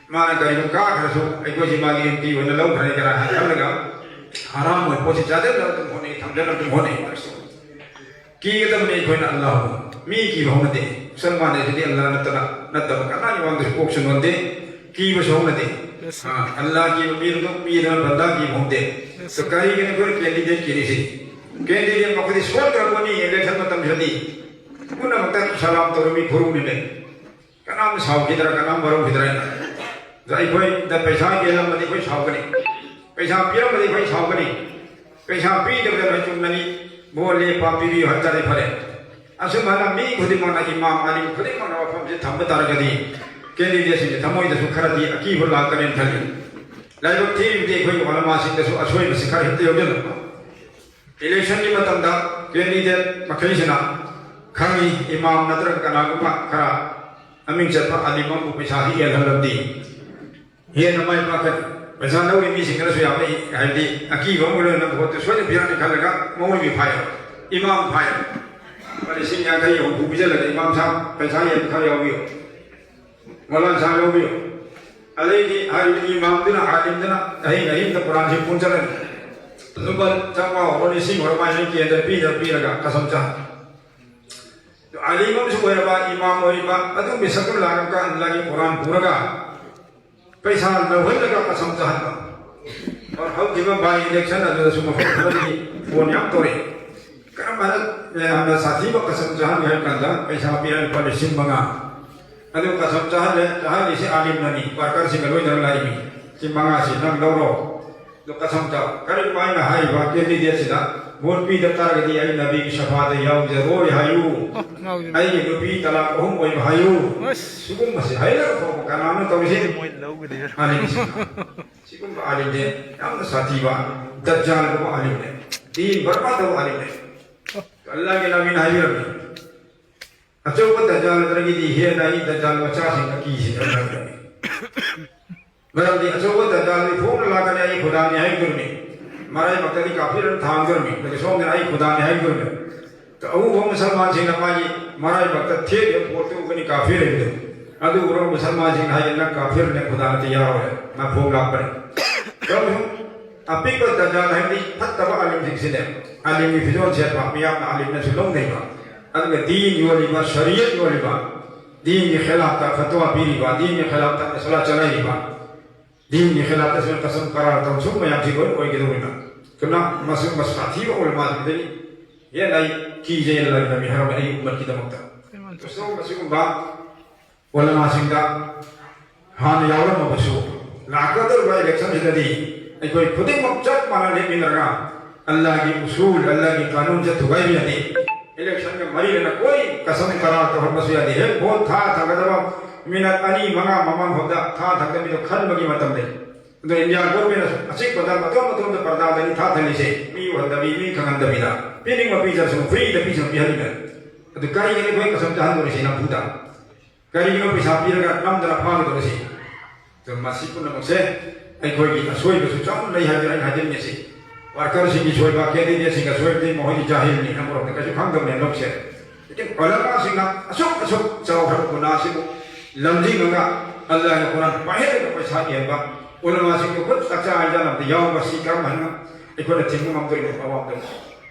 ꯃꯥꯅ ꯀꯔꯤꯒꯨꯝꯕ ꯀꯥꯈ꯭ꯔꯁꯨ ꯑꯩꯈꯣꯏꯁꯤ ꯃꯥꯒꯤ ꯑꯦꯝ ꯄꯤ ꯑꯣꯏꯅ ꯂꯧꯈ꯭ꯔꯅꯤ ꯀꯅꯥ ꯍꯥꯏꯅ ꯈꯜꯂꯒ ꯍꯔꯥꯝ ꯑꯣꯏꯕ ꯄꯣꯠꯁꯤ ꯆꯥꯁꯤꯟꯅꯕ ꯑꯗꯨꯝ ꯍꯣꯠꯅꯩ, ꯊꯝꯖꯅꯕ ꯑꯗꯨꯝ ꯍꯣꯠꯅꯩ꯫ ꯀꯤꯒꯗꯕꯅꯤ ꯑꯩꯈꯣꯏꯅ ꯑꯜꯂꯥꯍꯕꯨ꯫ ꯃꯤ ꯀꯤꯕ ꯍꯧꯅꯗꯦ꯫ ꯃꯨꯁꯜꯃꯥꯟ ꯍꯥꯏꯁꯤꯗꯤ ꯑꯜꯂꯥꯍ ꯅꯠꯇꯅ, ꯅꯠꯇꯕ ꯀꯅꯥꯒꯤ ꯃꯃꯥꯡꯗꯁꯨ ꯀꯣꯛꯁꯨ ꯅꯣꯟꯗꯦ, ꯀꯤꯕꯁꯨ ꯍꯧꯅꯗꯦ꯫ ꯑꯜꯂꯥꯍ ꯀꯤꯕ ꯃꯤꯗꯨ, ꯃꯤꯗꯨꯅ ꯕꯟꯗꯥ ꯀꯤꯕ ꯍꯧꯅꯗꯦ꯫ ꯑꯗꯣ ꯀꯔꯤꯒꯤꯅꯣ ꯑꯩꯈꯣꯏꯅ ꯀꯦꯟꯗꯤꯗꯦꯠ ꯀꯤꯔꯤꯁꯤ? ꯀꯦꯟꯗꯤꯗꯦꯠ ꯃꯈꯣꯏꯗꯤ ꯁꯣꯟꯈ꯭ꯔꯕꯅꯤ ꯏꯂꯦꯛꯁꯟ ꯃꯇꯝꯁꯤꯗꯗꯤ꯫ ꯄꯨꯝꯅꯃꯛꯇ ꯁꯂꯥꯝ ꯇꯧꯔꯝꯃꯤ, ꯈꯨꯔꯨꯝꯃꯤꯅꯦ꯫ ꯀꯅꯥꯝ ꯁꯥꯎꯈꯤꯗ꯭ꯔꯥ, ꯀꯅꯥꯝ ꯋꯥꯔꯧꯈꯤꯗ꯭ꯔꯥ ꯍꯥꯏꯅ꯫ ꯑꯗ ꯑꯩꯈꯣꯏꯗ ꯄꯩꯁꯥ ꯌꯦꯜꯂꯝꯃꯗꯤ ꯑꯩꯈꯣꯏ ꯁꯥꯎꯒꯅꯤ, ꯄꯩꯁꯥ ꯄꯤꯔꯝꯃꯗꯤ ꯑꯩꯈꯣꯏ ꯁꯥꯎꯒꯅꯤ꯫ ꯄꯩꯁꯥ ꯄꯤꯗꯕꯗ ꯅꯣꯏ ꯆꯨꯝꯅꯅꯤ, ꯚꯣꯠ ꯂꯦꯞꯄ ꯄꯤꯕꯤꯌꯨ ꯍꯥꯏꯕ ꯇꯥꯔꯗꯤ ꯐꯔꯦ꯫ ꯑꯁꯨꯝ ꯍꯥꯏꯅ ꯃꯤ ꯈꯨꯗꯤꯡꯃꯛꯅ, ꯏꯃꯥꯝ ꯑꯂꯤꯝ ꯈꯨꯗꯤꯡꯃꯛꯅ ꯋꯥꯐꯝꯁꯤ ꯊꯝꯕ ꯇꯥꯔꯒꯗꯤ, ꯀꯦꯟꯗꯤꯗꯦꯠꯁꯤꯡꯒꯤ ꯊꯃꯣꯏꯗꯁꯨ ꯈꯔꯗꯤ ꯑꯀꯤꯕ ꯂꯥꯛꯀꯅꯦꯅ ꯈꯜꯂꯤ꯫ ꯂꯥꯏꯕꯛ ꯊꯤꯕꯗꯤ ꯑꯩꯈꯣꯏꯒꯤ ꯑꯣꯂꯃꯥꯁꯤꯡꯗꯁꯨ ꯑꯁꯣꯏꯕꯁꯤ ꯈꯔ ꯍꯦꯛꯇ ꯌꯥꯎꯁꯤꯜꯂꯛꯄ꯫ ꯏꯂꯦꯛꯁꯟꯒꯤ ꯃꯇꯝꯗ ꯀꯦꯟꯗꯤꯗꯦꯠ ꯃꯈꯩꯁꯤꯅ ꯈꯪꯉꯤ, ꯏꯃꯥꯝ ꯅꯠꯇ꯭ꯔꯒ ꯀꯅꯥꯒꯨꯝꯕ ꯈꯔ ꯃꯃꯤꯡ ꯆꯠꯄ ꯑꯂꯤꯝ ꯑꯃꯕꯨ ꯄꯩꯁꯥꯁꯤ ꯌꯦꯜꯍꯜꯂꯕꯗꯤ ꯍꯦꯟꯅ ꯃꯥꯏ ꯄꯥꯛꯀꯅꯤ꯫ ꯄꯩꯁꯥ ꯂꯧꯔꯤ ꯃꯤꯁꯤꯡꯗꯨꯅꯁꯨ ꯌꯥꯝꯅ, ꯍꯥꯏꯕꯗꯤ, ꯑꯀꯤꯕ ꯑꯃ ꯂꯣꯏꯅ ꯚꯣꯠꯇꯨ ꯁꯣꯏꯗꯅ ꯄꯤꯔꯛꯅꯤ ꯈꯜꯂꯒ ꯃꯧꯂꯕꯤ ꯐꯥꯏ, ꯏꯃꯥꯝ ꯐꯥꯏ, ꯂꯨꯄꯥ ꯂꯤꯁꯤꯡ ꯌꯥꯡꯈꯩ ꯍꯨꯝꯐꯨ ꯄꯤꯁꯤꯜꯂꯒ, "ꯏꯃꯥꯝ ꯁꯥꯍꯕ, ꯄꯩꯁꯥ ꯌꯦꯟ ꯈꯔ ꯌꯥꯎꯕꯤꯌꯨ, ꯃꯧꯂꯥꯅꯥ ꯁꯥꯍꯕ ꯌꯥꯎꯕꯤꯌꯨ"꯫ ꯑꯗꯩꯗꯤ ꯍꯥꯏꯔꯤꯕ ꯏꯃꯥꯝꯗꯨꯅ, ꯑꯥꯂꯤꯝꯗꯨꯅ ꯑꯍꯤꯡ ꯑꯍꯤꯡꯗ ꯀꯨꯔꯥꯟꯁꯤ ꯄꯨꯟꯁꯤꯜꯂꯅꯤ, ꯂꯨꯄꯥ ꯆꯥꯝꯃꯉꯥ ꯑꯣꯏꯔꯣ, ꯂꯤꯁꯤꯡ ꯑꯣꯏꯔꯣ, ꯃꯥꯏ ꯃꯥꯏ ꯀꯦꯟꯗ꯭ꯔ ꯄꯤꯗ ꯄꯤꯔꯒ ꯀꯁꯝ ꯆꯥ꯫ ꯑꯥꯂꯤꯝ ꯑꯃꯁꯨ ꯑꯣꯏꯔꯕ, ꯏꯃꯥꯝ ꯑꯣꯏꯔꯤꯕ, ꯑꯗꯨꯒꯤ ꯁꯛꯇꯝ ꯂꯥꯛꯂꯒ ꯑꯜꯂꯥꯍꯒꯤ ꯀꯨꯔꯥꯟ ꯄꯨꯔꯒ ꯄꯩꯁꯥ ꯂꯧꯍꯜꯂꯒ ꯀꯁꯝ ꯆꯥꯍꯟꯕ꯫ ꯑꯣꯔ ꯍꯧꯈꯤꯕ by election ꯑꯗꯨꯗꯁꯨ ꯃꯐꯝ ꯈꯔꯗꯤ ꯐꯣꯟ ꯌꯥꯝ ꯇꯧꯔꯛꯏ꯫ ꯀꯔꯝꯕꯅ ꯌꯥꯝꯅ ꯁꯥꯊꯤꯕ ꯀꯁꯝ ꯆꯥꯍꯟꯒꯦ ꯍꯥꯏꯕ ꯀꯥꯟꯗ, ꯄꯩꯁꯥ ꯄꯤꯔ ꯂꯨꯄꯥ ꯂꯤꯁꯤꯡ ꯃꯉꯥ꯫ ꯑꯗꯨ ꯀꯁꯝ ꯆꯥꯍꯜꯂꯦ, ꯆꯥꯍꯜꯂꯤꯁꯤ ꯑꯥꯂꯤꯝꯅꯅꯤ, ꯋꯥꯔꯀꯔꯁꯤꯡꯒ ꯂꯣꯏꯅꯅ ꯂꯥꯛꯏꯃꯤ꯫ ꯁꯤ ꯃꯉꯥꯁꯤ ꯅꯪ ꯂꯧꯔꯣ꯫ ꯑꯗꯨ ꯀꯁꯝ ꯆꯥꯎ꯫ ꯀꯔꯤꯒꯨꯝꯕ ꯑꯩꯅ ꯍꯥꯏꯔꯤꯕ ꯀꯦꯟꯗꯤꯗꯦꯠꯁꯤꯗ ꯚꯣꯠ ꯄꯤꯗ ꯇꯥꯔꯒꯗꯤ ꯑꯩ ꯅꯕꯤꯒꯤ ꯁꯐꯥꯗ ꯌꯥꯎꯖꯔꯣꯏ ꯍꯥꯏꯌꯨ꯫ ꯉꯥꯎꯖꯕ꯫ ꯑꯩꯒꯤ ꯅꯨꯄꯤ ꯇꯂꯥꯛ ꯑꯍꯨꯝ ꯑꯣꯏꯕ ꯍꯥꯏꯌꯨ꯫ ꯑꯁ꯫ ꯁꯤꯒꯨꯝꯕꯁꯤ ꯍꯥꯏꯔꯒ ꯐꯥꯎꯕ ꯀꯅꯥꯅꯣ ꯇꯧꯔꯤꯁꯤ? ꯃꯣꯏ ꯂꯧꯒꯅꯤ꯫ ꯑꯥꯂꯤꯝꯁꯤꯡꯅ꯫ ꯁꯤꯒꯨꯝꯕ ꯑꯥꯂꯤꯝꯁꯦ ꯌꯥꯝꯅ ꯁꯥꯊꯤꯕ, ꯗꯖꯥꯜꯒꯨꯝꯕ ꯑꯥꯂꯤꯝꯅꯦ꯫ ꯗꯤꯟ ꯕꯔꯕꯥꯗ ꯇꯧꯕ ꯑꯥꯂꯤꯝꯅꯦ꯫ ꯑꯜꯂꯥꯍꯒꯤ ꯅꯕꯤꯅ ꯍꯥꯏꯕꯤꯔꯝꯃꯤ꯫ ꯑꯆꯧꯕ ꯗꯖꯥꯜꯗꯒꯤꯗꯤ ꯍꯦꯟꯅ ꯑꯩ ꯗꯖꯥꯜ ꯃꯆꯥꯁꯤꯡ ꯑꯀꯤꯁꯤꯡ ꯑꯣꯏꯔꯝꯒꯅꯤ꯫ ꯃꯔꯝꯗꯤ ꯑꯆꯧꯕ ꯗꯖꯥꯜꯗꯤ ꯐꯣꯡꯅ ꯂꯥꯛꯀꯅꯤ, "ꯑꯩ ꯈꯨꯗꯥꯅꯤ" ꯍꯥꯏꯗꯣꯔꯤꯃꯤ꯫ ꯃꯔꯥꯏꯕꯛꯇꯗꯤ ꯀꯥꯐꯤꯔ ꯑꯃ ꯊꯥꯡꯗꯣꯔꯤꯃꯤ꯫ ꯑꯗꯨꯒ ꯁꯣꯝꯗꯅ "ꯑꯩ ꯈꯨꯗꯥꯅꯤ" ꯍꯥꯏꯗꯣꯔꯤꯃꯤ꯫ ꯑꯗꯣ ꯑꯎꯕ ꯃꯨꯁꯜꯃꯥꯟꯁꯤꯡꯅ ꯃꯥꯒꯤ ꯃꯔꯥꯏꯕꯛꯇ ꯊꯦꯠꯂꯤꯕ ꯄꯣꯠꯇꯨ ꯎꯒꯅꯤ ꯀꯥꯐꯤꯔ ꯍꯥꯏꯕꯗꯨ꯫ ꯑꯗꯨ ꯎꯔꯒ ꯃꯨꯁꯜꯃꯥꯟꯁꯤꯡꯅ ꯍꯥꯏꯒꯅꯤ, "ꯅꯪ ꯀꯥꯐꯤꯔꯅꯦ, ꯈꯨꯗꯥ ꯅꯠꯇꯦ, ꯌꯥꯔꯣꯏ", ꯃꯥ ꯐꯣꯡ ꯂꯥꯛꯄꯅꯤ꯫ ꯌꯥꯎꯁꯨ ꯑꯄꯤꯛꯄ ꯗꯖꯥꯜ ꯍꯥꯏꯕꯗꯤ ꯐꯠꯇꯕ ꯑꯥꯂꯤꯝꯁꯤꯡꯁꯤꯅꯦ꯫ ꯑꯥꯂꯤꯝꯒꯤ ꯐꯤꯖꯣꯜ ꯁꯦꯠꯄ, ꯃꯤꯌꯥꯝꯅ ꯑꯥꯂꯤꯝꯅꯁꯨ ꯂꯧꯅꯩꯕ꯫ ꯑꯗꯨꯒ ꯗꯤꯟ ꯌꯣꯜꯂꯤꯕ, ꯁꯔꯤꯌꯠ ꯌꯣꯜꯂꯤꯕ, ꯗꯤꯟꯒꯤ ꯈꯤꯂꯥꯐꯇ ꯐꯠꯋꯥ ꯄꯤꯔꯤꯕ, ꯗꯤꯟꯒꯤ ꯈꯤꯂꯥꯐꯇ ꯃꯁꯂꯥ ꯆꯠꯅꯔꯤꯕ, ꯗꯤꯟꯒꯤ ꯈꯤꯂꯥꯐꯇ ꯁꯨꯃꯥꯏꯅ ꯀꯁꯝ ꯀꯔꯥꯔ ꯇꯧ, ꯁꯨꯝꯕ ꯃꯌꯥꯝꯁꯤ ꯂꯣꯏ ꯑꯣꯏꯒꯗꯧꯔꯤꯕ꯫ ꯑꯗꯨꯅ ꯃꯁꯤꯒꯨꯝꯕ ꯁꯥꯊꯤꯕ ꯎꯂꯃꯥꯁꯤꯡꯗꯒꯤ ꯍꯦꯟꯅ ꯑꯩ ꯀꯤꯖꯩ, ꯑꯜꯂꯥꯍꯒꯤ ꯅꯕꯤ ꯍꯥꯏꯔꯝꯃꯤ, ꯑꯩꯒꯤ ꯎꯝꯃꯠꯀꯤꯗꯃꯛꯇ꯫ ꯁꯣꯝ ꯑꯁꯤꯒꯨꯝꯕ ꯎꯂꯃꯥꯁꯤꯡꯗ ꯍꯥꯟꯅ ꯌꯥꯎꯔꯝꯃꯕꯁꯨ, ꯂꯥꯛꯀꯗꯧꯔꯤꯕ ꯏꯂꯦꯛꯁꯟꯁꯤꯗꯗꯤ ꯑꯩꯈꯣꯏ ꯈꯨꯗꯤꯡꯃꯛ ꯆꯞ ꯃꯥꯟꯅ ꯂꯦꯞꯃꯤꯟꯅꯔꯒ ꯑꯜꯂꯥꯍꯒꯤ ꯎꯁꯨꯜ, ꯑꯜꯂꯥꯍꯒꯤ ꯀꯥꯅꯨꯟꯁꯦ ꯊꯨꯒꯥꯏꯕ ꯌꯥꯗꯦ꯫ ꯏꯂꯦꯛꯁꯟꯒ ꯃꯔꯤ ꯂꯩꯅ ꯀꯣꯏ ꯀꯁꯝ ꯀꯔꯥꯔ ꯇꯧꯍꯟꯕꯁꯨ ꯌꯥꯗꯦ꯫ ꯍꯦꯛ ꯚꯣꯠ ꯊꯥ ꯊꯥꯒꯗꯕ ꯃꯤꯅꯠ ꯑꯅꯤ, ꯃꯉꯥ ꯃꯃꯥꯡ ꯐꯥꯎꯗ ꯊꯥ ꯊꯥꯒꯗꯕ ꯃꯤꯗꯣ ꯈꯟꯕꯒꯤ ꯃꯇꯝ ꯂꯩ꯫ ꯑꯗꯣ ꯏꯟꯗꯤꯌꯥ ꯒꯣꯔꯃꯦꯟꯅꯁꯨ ꯑꯆꯤꯛꯄꯗ ꯃꯇꯣꯝ ꯃꯇꯣꯝꯗ ꯄꯔꯗꯥꯗꯅꯤ ꯊꯥ ꯊꯥꯅꯤꯁꯦ, ꯃꯤ ꯎꯍꯟꯗꯕꯤ, ꯃꯤ ꯈꯪꯍꯟꯗꯕꯤꯗ꯫ ꯄꯤꯅꯤꯡꯕ ꯄꯤꯖꯔꯁꯨ ꯐ꯭ꯔꯤꯗ ꯄꯤꯁꯨ ꯄꯤꯍꯟꯅꯤꯡꯗꯕ꯫ ꯑꯗꯨ ꯀꯔꯤꯒꯤꯅꯣ ꯑꯩꯈꯣꯏ ꯀꯁꯝ ꯆꯥꯍꯟꯗꯣꯔꯤꯁꯤ ꯅꯝꯐꯨꯗ? ꯀꯔꯤꯒꯤꯅꯣ ꯄꯩꯁꯥ ꯄꯤꯔꯒ ꯅꯝꯗꯅ ꯐꯥꯒꯗꯧꯔꯤꯁꯤ? ꯑꯗꯨ ꯃꯁꯤ ꯄꯨꯝꯅꯃꯛꯁꯦ ꯑꯩꯈꯣꯏꯒꯤ ꯑꯁꯣꯏꯕꯁꯨ ꯆꯥꯎꯅ ꯂꯩ ꯍꯥꯏꯗꯅ ꯑꯩꯅ ꯍꯥꯏꯖꯅꯤꯡꯉꯤꯁꯤ꯫ ꯋꯥꯔꯀꯔꯁꯤꯡꯒꯤ ꯁꯣꯏꯕ, ꯀꯦꯟꯗꯤꯗꯦꯠꯁꯤꯡꯒꯤ ꯑꯁꯣꯏꯕꯗꯤ ꯃꯈꯣꯏꯗꯤ ꯖꯥꯍꯤꯜꯅꯤ, ꯑꯃꯔꯣꯝꯗ ꯀꯩꯁꯨ ꯈꯪꯗꯕꯅꯦ ꯂꯧꯁꯦ꯫ ꯂꯦꯀꯤꯟ ꯎꯂꯃꯥꯁꯤꯡꯅ ꯑꯁꯨꯛ ꯑꯁꯨꯛ ꯆꯥꯎꯈ꯭ꯔꯕ ꯒꯨꯅꯥꯁꯤꯕꯨ ꯂꯝꯖꯤꯡꯉꯒ ꯑꯜꯂꯥꯍꯅ ꯀꯨꯔꯥꯟ ꯄꯥꯏꯍꯜꯂꯒ ꯄꯩꯁꯥ ꯌꯦꯟꯕ, ꯎꯂꯃꯥꯁꯤꯡꯗꯨ ꯈꯨꯠ ꯆꯥꯛꯆꯥ ꯍꯩꯖꯥꯟꯅꯕꯗ ꯌꯥꯎꯕ ꯁꯤ ꯀꯔꯝ ꯍꯥꯏꯅ ꯑꯩꯈꯣꯏꯅ ꯊꯤꯡꯕ ꯉꯝꯗꯣꯔꯤꯕ ꯑꯋꯥꯕꯗ?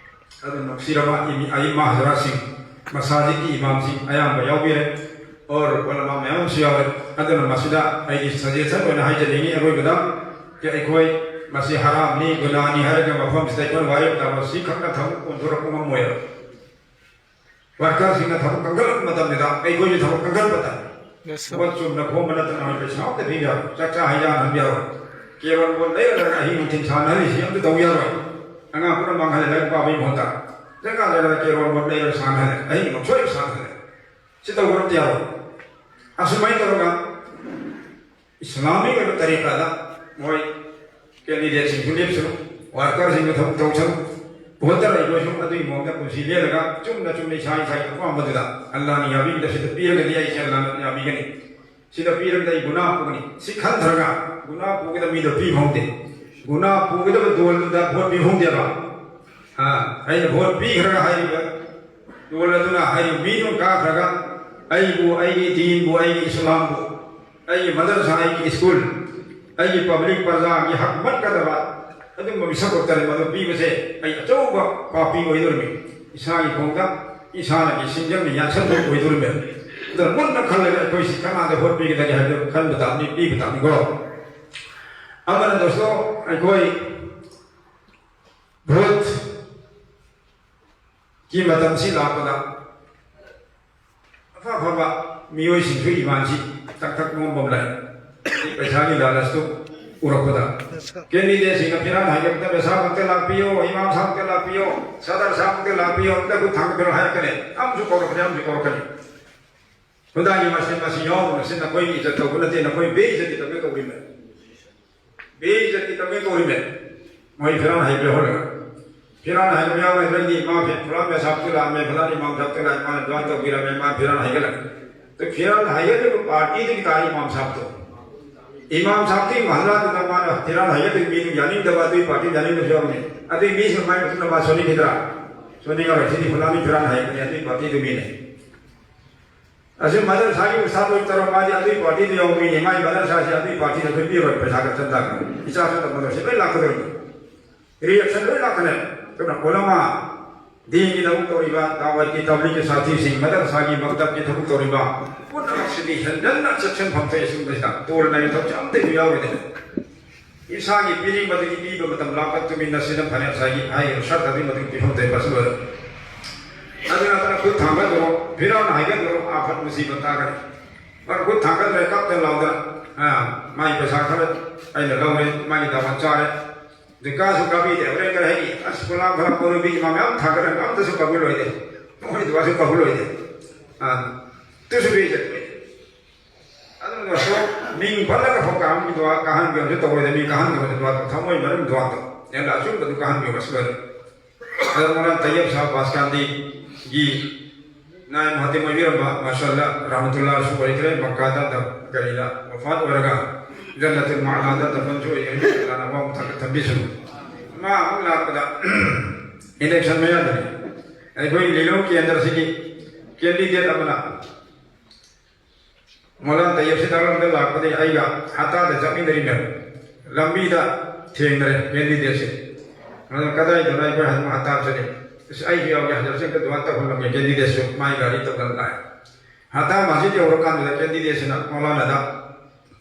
ꯑꯗꯨ ꯅꯨꯡꯁꯤꯔꯕ ꯏꯃꯤ-, ꯑꯏꯃꯥ ꯍꯖꯔꯥꯠꯁꯤꯡ, ꯃꯁꯥꯖꯤꯗꯀꯤ ꯏꯃꯥꯝꯁꯤꯡ ꯑꯌꯥꯝꯕ ꯌꯥꯎꯕꯤꯔꯦ꯫ ꯑꯣꯔ ꯎꯂꯃꯥ ꯃꯌꯥꯝ ꯑꯃꯁꯨ ꯌꯥꯎꯔꯦ꯫ ꯑꯗꯨꯅ ꯃꯁꯤꯗ ꯑꯩꯒꯤ ꯁꯖꯦꯁꯟ ꯑꯣꯏꯅ ꯍꯥꯏꯖꯅꯤꯡꯉꯤ ꯑꯔꯣꯏꯕꯗ, ꯀꯤ ꯑꯩꯈꯣꯏ ꯃꯁꯤ ꯍꯔꯥꯝꯅꯤ, ꯒꯨꯅꯥꯅꯤ ꯍꯥꯏꯔꯒ ꯃꯐꯝꯁꯤꯗ ꯑꯩꯈꯣꯏꯅ ꯋꯥꯔꯤ ꯋꯥꯇꯥꯕ ꯁꯤ ꯈꯛꯅ ꯊꯕꯛ ꯑꯣꯟꯊꯣꯔꯛꯄ ꯉꯝꯃꯣꯏꯕ꯫ ꯋꯥꯔꯀꯔꯁꯤꯡꯅ ꯊꯕꯛ ꯀꯟꯈꯠꯂꯛꯄ ꯃꯇꯝꯁꯤꯗ ꯑꯩꯈꯣꯏꯁꯨ ꯊꯕꯛ ꯀꯟꯈꯠꯄ ꯇꯥꯏ꯫ Yes, sir. ꯊꯕꯛ ꯆꯨꯝꯅ ꯈꯣꯝꯕ ꯅꯠꯇꯅ ꯑꯩꯈꯣꯏ ꯄꯩꯁꯥ ꯑꯝꯇ ꯄꯤꯕ ꯌꯥꯔꯣꯏ, ꯆꯥꯛ ꯆꯥ ꯍꯩꯖꯥꯟꯅꯍꯟꯕ ꯌꯥꯔꯣꯏ꯫ ꯀꯦꯔꯣꯜ ꯕꯣꯔꯗ ꯂꯩꯔꯒ ꯑꯍꯤꯡ ꯅꯨꯡꯊꯤꯜ ꯁꯥꯟꯅꯍꯜꯂꯤꯁꯤ ꯑꯝꯇ ꯇꯧꯕ ꯌꯥꯔꯣꯏ꯫ ꯑꯉꯥꯡ ꯄꯨꯝꯅꯃꯛ ꯃꯥꯡꯍꯜꯂꯦ, ꯂꯥꯏꯔꯤꯛ ꯄꯥꯕꯒꯤ ꯃꯍꯨꯠꯇ ꯖꯒꯥ ꯖꯒꯥꯗ ꯀꯦꯔꯣꯜ ꯕꯣꯔꯗ ꯂꯩꯔꯒ ꯁꯥꯟꯅꯍꯜꯂꯦ, ꯑꯍꯤꯡ ꯅꯣꯡꯁꯣꯏ ꯁꯥꯟꯅꯍꯜꯂꯦ꯫ ꯁꯤ ꯇꯧꯕ ꯑꯝꯇ ꯌꯥꯔꯣꯏ꯫ ꯑꯁꯨꯃꯥꯏꯅ ꯇꯧꯔꯒ ꯏꯁꯂꯥꯃꯤꯛ ꯑꯣꯏꯕ ꯇꯔꯤꯀꯥꯗ ꯃꯣꯏ ꯀꯦꯟꯗꯤꯗꯦꯠꯁꯤꯡꯁꯨ ꯂꯦꯞꯁꯅꯨ, ꯋꯥꯔꯀꯔꯁꯤꯡꯁꯨ ꯊꯕꯛ ꯇꯧꯁꯅꯨ, ꯚꯣꯇꯔ ꯑꯩꯈꯣꯏꯁꯨ ꯑꯗꯨꯒꯤ ꯃꯑꯣꯡꯗ ꯄꯨꯟꯁꯤ ꯂꯦꯜꯂꯒ ꯆꯨꯝꯅ ꯆꯨꯝꯅ ꯏꯁꯥ ꯏꯁꯥꯒꯤ ꯑꯄꯥꯝꯕꯗꯨꯗ ꯑꯜꯂꯥꯅ ꯌꯥꯕꯤꯕꯗ ꯁꯤꯗ ꯄꯤꯔꯒꯗꯤ ꯑꯩꯁꯦ ꯑꯜꯂꯥꯅ ꯌꯥꯕꯤꯒꯅꯤ, ꯁꯤꯗ ꯄꯤꯔꯒꯗꯤ ꯑꯩ ꯒꯨꯅꯥ ꯄꯨꯒꯅꯤ꯫ ꯁꯤ ꯈꯟꯊꯔꯒ ꯒꯨꯅꯥ ꯄꯨꯒꯗꯕ ꯃꯤꯗꯣ ꯄꯤꯕ ꯍꯧꯗꯦ꯫ ꯒꯨꯅꯥ ꯄꯨꯒꯗꯕ ꯗꯣꯜꯗꯨꯗ ꯚꯣꯠ ꯄꯤꯕ ꯍꯧꯗꯦꯕ꯫ ꯑꯥ, ꯑꯩꯅ ꯚꯣꯠ ꯄꯤꯈ꯭ꯔꯒ ꯍꯥꯏꯔꯤꯕ ꯗꯣꯜ ꯑꯗꯨꯅ ꯍꯥꯏꯔꯤꯕ ꯃꯤꯗꯨꯅ ꯀꯥꯈ꯭ꯔꯒ ꯑꯩꯕꯨ, ꯑꯩꯒꯤ ꯗꯤꯟꯕꯨ, ꯑꯩꯒꯤ ꯏꯁꯂꯥꯝꯕꯨ, ꯑꯩꯒꯤ ꯃꯗꯔꯁꯥ, ꯑꯩꯒꯤ ꯁ꯭ꯀꯨꯜ, ꯑꯩꯒꯤ ꯄꯕ꯭ꯂꯤꯛ ꯄ꯭ꯔꯖꯥꯒꯤ ꯍꯛ ꯃꯠꯀꯗꯕ ꯑꯗꯨꯒꯨꯝꯕ ꯃꯤꯁꯛ ꯗꯣꯛꯇꯔ ꯃꯗꯨ ꯄꯤꯕꯁꯦ ꯑꯩ ꯑꯆꯧꯕ ꯄꯥꯄꯤ ꯑꯣꯏꯗꯣꯔꯤꯃꯤ꯫ ꯏꯁꯥꯒꯤ ꯈꯣꯡꯗ ꯏꯁꯥꯅꯒꯤ ꯁꯤꯡꯖꯪꯅ ꯌꯥꯟꯁꯟꯕ ꯑꯣꯏꯗꯣꯔꯤꯃꯤ꯫ ꯑꯗꯨꯅ ꯃꯨꯟꯅ ꯈꯜꯂꯒ ꯑꯩꯈꯣꯏꯁꯤ ꯀꯅꯥꯗ ꯚꯣꯠ ꯄꯤꯒꯗꯒꯦ ꯍꯥꯏꯕꯗꯨ ꯈꯟꯕ ꯇꯥꯕꯅꯤ, ꯄꯤꯕ ꯇꯥꯕꯅꯤꯀꯣ꯫ ꯑꯃꯅ ꯗꯣꯁꯇꯣ, ꯑꯩꯈꯣꯏ ꯚꯣꯠꯀꯤ ꯃꯇꯝꯁꯤ ꯂꯥꯛꯄꯗ ꯑꯐ ꯑꯐꯕ ꯃꯤꯑꯣꯏꯁꯤꯡꯁꯨ ꯏꯃꯥꯟꯁꯤ ꯇꯛ ꯇꯛ ꯅꯣꯝꯕ ꯑꯃ ꯂꯩ꯫ ꯄꯩꯁꯥꯒꯤ ꯂꯥꯂꯁꯇꯨ ꯎꯔꯛꯄꯗ ꯀꯦꯟꯗꯤꯗꯦꯠꯁꯤꯡꯅ ꯐꯤꯔꯥꯟ ꯍꯥꯏꯒꯗꯕꯗ ꯁꯥꯕ ꯑꯝꯇ ꯂꯥꯛꯄꯤꯌꯣ, ꯏꯃꯥꯝ ꯁꯥꯕ ꯑꯝꯇ ꯂꯥꯛꯄꯤꯌꯣ, ꯁꯗꯔ ꯁꯥꯕ ꯑꯝꯇ ꯂꯥꯛꯄꯤꯌꯣ, ꯑꯝꯇ ꯈꯨꯠ ꯊꯥꯡꯒꯠꯄꯤꯔꯣ ꯍꯥꯏꯔꯛꯀꯅꯤ꯫ ꯑꯃꯁꯨ ꯀꯧꯔꯛꯀꯅꯤ, ꯑꯃꯁꯨ ꯀꯧꯔꯛꯀꯅꯤ꯫ ꯈꯨꯗꯥꯒꯤ ꯃꯁꯤꯡ ꯃꯁꯤꯡ ꯌꯥꯎꯕ ꯃꯁꯤ ꯅꯈꯣꯏꯒꯤ ꯏꯖꯠ ꯇꯧꯕ ꯅꯠꯇꯦ, ꯅꯈꯣꯏ ꯕꯦ ꯏꯖꯠꯀꯤ ꯇꯧꯒꯦ ꯀꯧꯔꯤꯕꯅꯤ꯫ ꯕꯦ ꯏꯖꯠꯀꯤ ꯇꯧꯒꯦ ꯀꯧꯔꯤꯕꯅꯤ꯫ ꯃꯣꯏ ꯐꯤꯔꯥꯟ ꯍꯥꯏꯕ ꯌꯥꯎꯍꯜꯂꯒ, ꯐꯤꯔꯥꯟ ꯍꯥꯏꯕ ꯌꯥꯎꯔꯒꯗꯤ ꯃꯥ ꯐꯤ-, ꯐꯂꯥꯟ ꯃꯦꯁꯥꯞꯇꯨ ꯂꯥꯛꯑꯝꯃꯦ, ꯐꯂꯥꯟ ꯏꯃꯥꯝ ꯁꯥꯞꯇꯨ ꯂꯥꯛꯑꯦ, ꯃꯥꯅ ꯑꯗꯨꯃꯥꯏꯅ ꯇꯧꯕꯤꯔꯝꯃꯦ, ꯃꯥ ꯐꯤꯔꯥꯟ ꯍꯥꯏꯒꯠꯂꯒ꯫ ꯑꯗꯨ ꯐꯤꯔꯥꯟ ꯍꯥꯏꯒꯠꯂꯤꯕ ꯄꯥꯔꯇꯤꯗꯒꯤ ꯇꯥꯔꯤ ꯏꯃꯥꯝ ꯁꯥꯞꯇꯣ꯫ ꯏꯃꯥꯝ ꯁꯥꯞꯀꯤ ꯃꯍꯜꯂꯥꯗꯨꯗ ꯃꯥꯅ ꯐꯤꯔꯥꯟ ꯍꯥꯏꯒꯠꯂꯤꯕ ꯃꯤꯗꯨ ꯌꯥꯅꯤꯡꯗꯕ ꯑꯗꯨꯒꯤ ꯄꯥꯔꯇꯤ ꯌꯥꯅꯤꯡꯗꯕꯁꯨ ꯌꯥꯎꯔꯝꯃꯤ꯫ ꯑꯗꯨꯒꯤ ꯃꯤꯁꯤꯡ ꯃꯥꯏ ꯃꯇꯨꯡꯗ ꯃꯥ ꯁꯣꯟꯅꯤꯡꯈꯤꯗ꯭ꯔꯥ? ꯁꯣꯟꯅꯤꯡꯉꯔꯣꯏ꯫ ꯁꯤꯗꯤ ꯐꯂꯥꯟꯒꯤ ꯐꯤꯔꯥꯟ ꯍꯥꯏꯒꯅꯤ, ꯑꯗꯨꯒꯤ ꯄꯥꯔꯇꯤꯗꯨ ꯃꯤꯅꯦ꯫ ꯑꯁꯤ ꯃꯗꯔꯁꯥꯒꯤ ꯎꯁꯇꯥꯗ ꯑꯣꯏ ꯇꯧꯔ ꯃꯥꯗꯤ ꯑꯗꯨꯒꯤ ꯄꯥꯔꯇꯤꯗ ꯌꯥꯎꯕ ꯃꯤꯅꯤ, ꯃꯥꯒꯤ ꯃꯗꯔꯁꯥꯁꯤ ꯑꯗꯨꯒꯤ ꯄꯥꯔꯇꯤꯗ ꯑꯩꯈꯣꯏ ꯄꯤꯔꯣꯏ, ꯄꯩꯁꯥꯒ ꯆꯟꯗꯥꯒ꯫ ꯏꯆꯥꯁꯨ ꯇꯝꯕꯗ ꯁꯤ ꯂꯣꯏ ꯂꯥꯛꯀꯗꯧꯔꯤꯅꯤ꯫ ꯔꯤꯌꯦꯛꯁꯟ ꯂꯣꯏ ꯂꯥꯛꯀꯅꯤ꯫ ꯑꯗꯨꯅ ꯎꯂꯃꯥ, ꯗꯤꯟꯒꯤ ꯊꯕꯛ ꯇꯧꯔꯤꯕ, ꯗꯥꯋꯠꯀꯤ ꯇꯕ꯭ꯂꯤꯒꯤ ꯁꯥꯊꯤꯁꯤꯡ, ꯃꯗꯔꯁꯥꯒꯤ ꯃꯛꯇꯕꯀꯤ ꯊꯕꯛ ꯇꯧꯔꯤꯕ ꯄꯨꯝꯅꯃꯛꯁꯤꯗꯤ ꯍꯦꯟꯖꯟꯅ ꯆꯦꯛꯁꯤꯟꯐꯝ ꯊꯣꯛꯑꯦ꯫ ꯁꯤꯒꯨꯝꯕꯁꯤꯗ ꯇꯣꯜ ꯅꯥꯏꯕ ꯊꯕꯛꯁꯦ ꯑꯝꯇ ꯍꯦꯛ ꯌꯥꯎꯔꯣꯏꯗꯕꯅꯤ꯫ ꯏꯁꯥꯒꯤ ꯄꯤꯅꯤꯡꯕꯗꯒꯤ ꯄꯤꯕ ꯃꯇꯝ ꯂꯥꯛꯄ ꯇꯨꯃꯤꯟꯅ ꯁꯤꯅ ꯐꯅꯦꯛ ꯉꯁꯥꯏꯒꯤ ꯍꯥꯏꯔꯤꯕ ꯁꯔꯇꯗꯨꯒꯤ ꯃꯇꯨꯡ ꯄꯤꯐꯝ ꯊꯣꯛꯏ꯫ ꯃꯁꯤ ꯂꯣꯏꯔꯦ꯫ ꯑꯗꯨꯅ ꯈꯨꯠ ꯊꯥꯡꯒꯠꯂꯨꯔꯣ, ꯐꯤꯔꯥꯟ ꯍꯥꯏꯒꯠꯂꯨꯔꯣ, ꯑꯥꯐꯠ ꯃꯨꯁꯤꯕꯠ ꯇꯥꯒꯅꯤ꯫ ꯃꯔꯨꯞ ꯈꯨꯠ ꯊꯥꯡꯒꯠꯂꯦ, ꯀꯞꯇ ꯂꯥꯎꯗ, ꯑ, ꯃꯥꯒꯤ ꯄꯩꯁꯥ ꯈꯔ ꯑꯩꯅ ꯂꯧꯔꯦ, ꯃꯥꯒꯤ ꯗꯥꯃꯠ ꯆꯥꯔꯦ꯫ ꯗꯨꯀꯥꯟꯁꯨ ꯀꯥꯕꯤꯗꯦ, ꯍꯣꯔꯦꯟ ꯈꯔ ꯍꯩ, ꯑꯁ, ꯄꯣꯂꯥꯡ ꯈꯔ ꯀꯣꯏꯔꯨꯕꯤ ꯏꯃꯥ ꯃꯌꯥꯝ ꯊꯥꯡꯒꯠꯂꯒ ꯑꯝꯇꯁꯨ ꯀꯥꯕꯤꯔꯣꯏꯗꯦ꯫ ꯃꯣꯏ ꯗꯨꯀꯥꯟꯁꯨ ꯀꯥꯕꯤꯔꯣꯏꯗꯦ꯫ ꯑ, ꯇꯨꯁꯨ ꯄꯤꯖꯗꯦ꯫ ꯑꯗꯨꯅꯁꯨ ꯃꯤꯡ ꯄꯜꯂꯒ ꯐꯥꯎ ꯀꯥꯍꯟꯕꯤꯗꯣ, ꯀꯥꯍꯟꯕꯤꯌꯣꯁꯨ ꯇꯧꯔꯣꯏꯗ, ꯃꯤ ꯀꯥꯍꯟꯗꯕꯁꯨ ꯗꯨꯋꯥ ꯇꯧ, ꯊꯃꯣꯏ ꯃꯅꯨꯡ ꯗꯨꯋꯥ ꯇꯧ꯫ ꯌꯥꯝꯅ ꯑꯆꯨꯝꯕꯗꯨ ꯀꯥꯍꯟꯕꯤꯌꯣ, ꯑꯁꯤꯃꯗꯤ꯫ ꯑꯗ ꯃꯧꯂꯥꯅꯥ ꯇꯩꯌꯕ ꯁꯥꯍꯕ ꯕꯥꯁꯀꯥꯟꯗꯤꯒꯤ ꯅꯥꯏꯕ ꯃꯨꯍꯇꯤꯝ ꯑꯣꯏꯕꯤꯔꯝꯕ, ꯃꯥꯁꯥꯜꯂꯥ, ꯔꯍꯃꯇꯨꯜꯂꯥꯍꯁꯨ ꯑꯣꯏꯈ꯭ꯔꯦ, ꯃꯛꯀꯥꯗ ꯗ-, ꯀꯔꯤꯗ ꯋꯐꯥꯠ ꯑꯣꯏꯔꯒ ꯖꯟꯅꯇꯨꯜ ꯃꯥꯂꯥꯗ ꯗꯐꯟꯁꯨ ꯑꯣꯏꯈ꯭ꯔꯦ, ꯑꯜꯂꯥꯍꯅ ꯑꯋꯥꯡꯕ ꯊꯥꯛꯇ ꯊꯝꯕꯤꯁꯅꯨ꯫ ꯃꯥ ꯑꯃꯨꯛ ꯂꯥꯛꯄꯗ ꯏꯂꯦꯛꯁꯟ ꯃꯌꯥꯗꯅꯤ꯫ ꯑꯩꯈꯣꯏ ꯂꯤꯂꯣꯡ ꯀꯦꯟꯗ꯭ꯔꯁꯤꯒꯤ ꯀꯦꯟꯗꯤꯗꯦꯠ ꯑꯃꯅ ꯃꯣꯂꯥꯟ ꯇꯌꯦꯞꯁꯤ ꯅꯔꯣꯟꯗ ꯂꯥꯛꯄꯗꯒꯤ ꯑꯩꯒ ꯍꯇꯥꯗ ꯆꯠꯃꯤꯟꯅꯔꯤꯃꯦꯕ꯫ ꯂꯝꯕꯤꯗ ꯊꯦꯡꯅꯔꯦ ꯀꯦꯟꯗꯤꯗꯦꯠꯁꯦ꯫ ꯑꯗꯨꯅ ꯀꯗꯥꯏꯗꯅꯣ ꯑꯩꯈꯣꯏ ꯍꯟ-, ꯍꯇꯥ ꯆꯠꯂꯤ꯫ ꯑꯁ, ꯑꯩꯁꯨ ꯌꯥꯎꯒꯦ, ꯍꯟꯗꯛꯁꯦ ꯑꯝꯇ ꯗꯨꯋꯥ ꯇꯧꯍꯜꯂꯝꯒꯦ꯫ ꯀꯦꯟꯗꯤꯗꯦꯠꯁꯨ ꯃꯥꯏ ꯒꯥꯔꯤ ꯇꯧꯗꯅ ꯂꯥꯛꯑꯦ꯫ ꯍꯇꯥ ꯃꯁꯖꯤꯗ ꯌꯧꯔꯀꯥꯟꯗꯨꯗ ꯀꯦꯟꯗꯤꯗꯦꯠꯁꯤꯅ ꯃꯣꯂꯥꯟꯗ,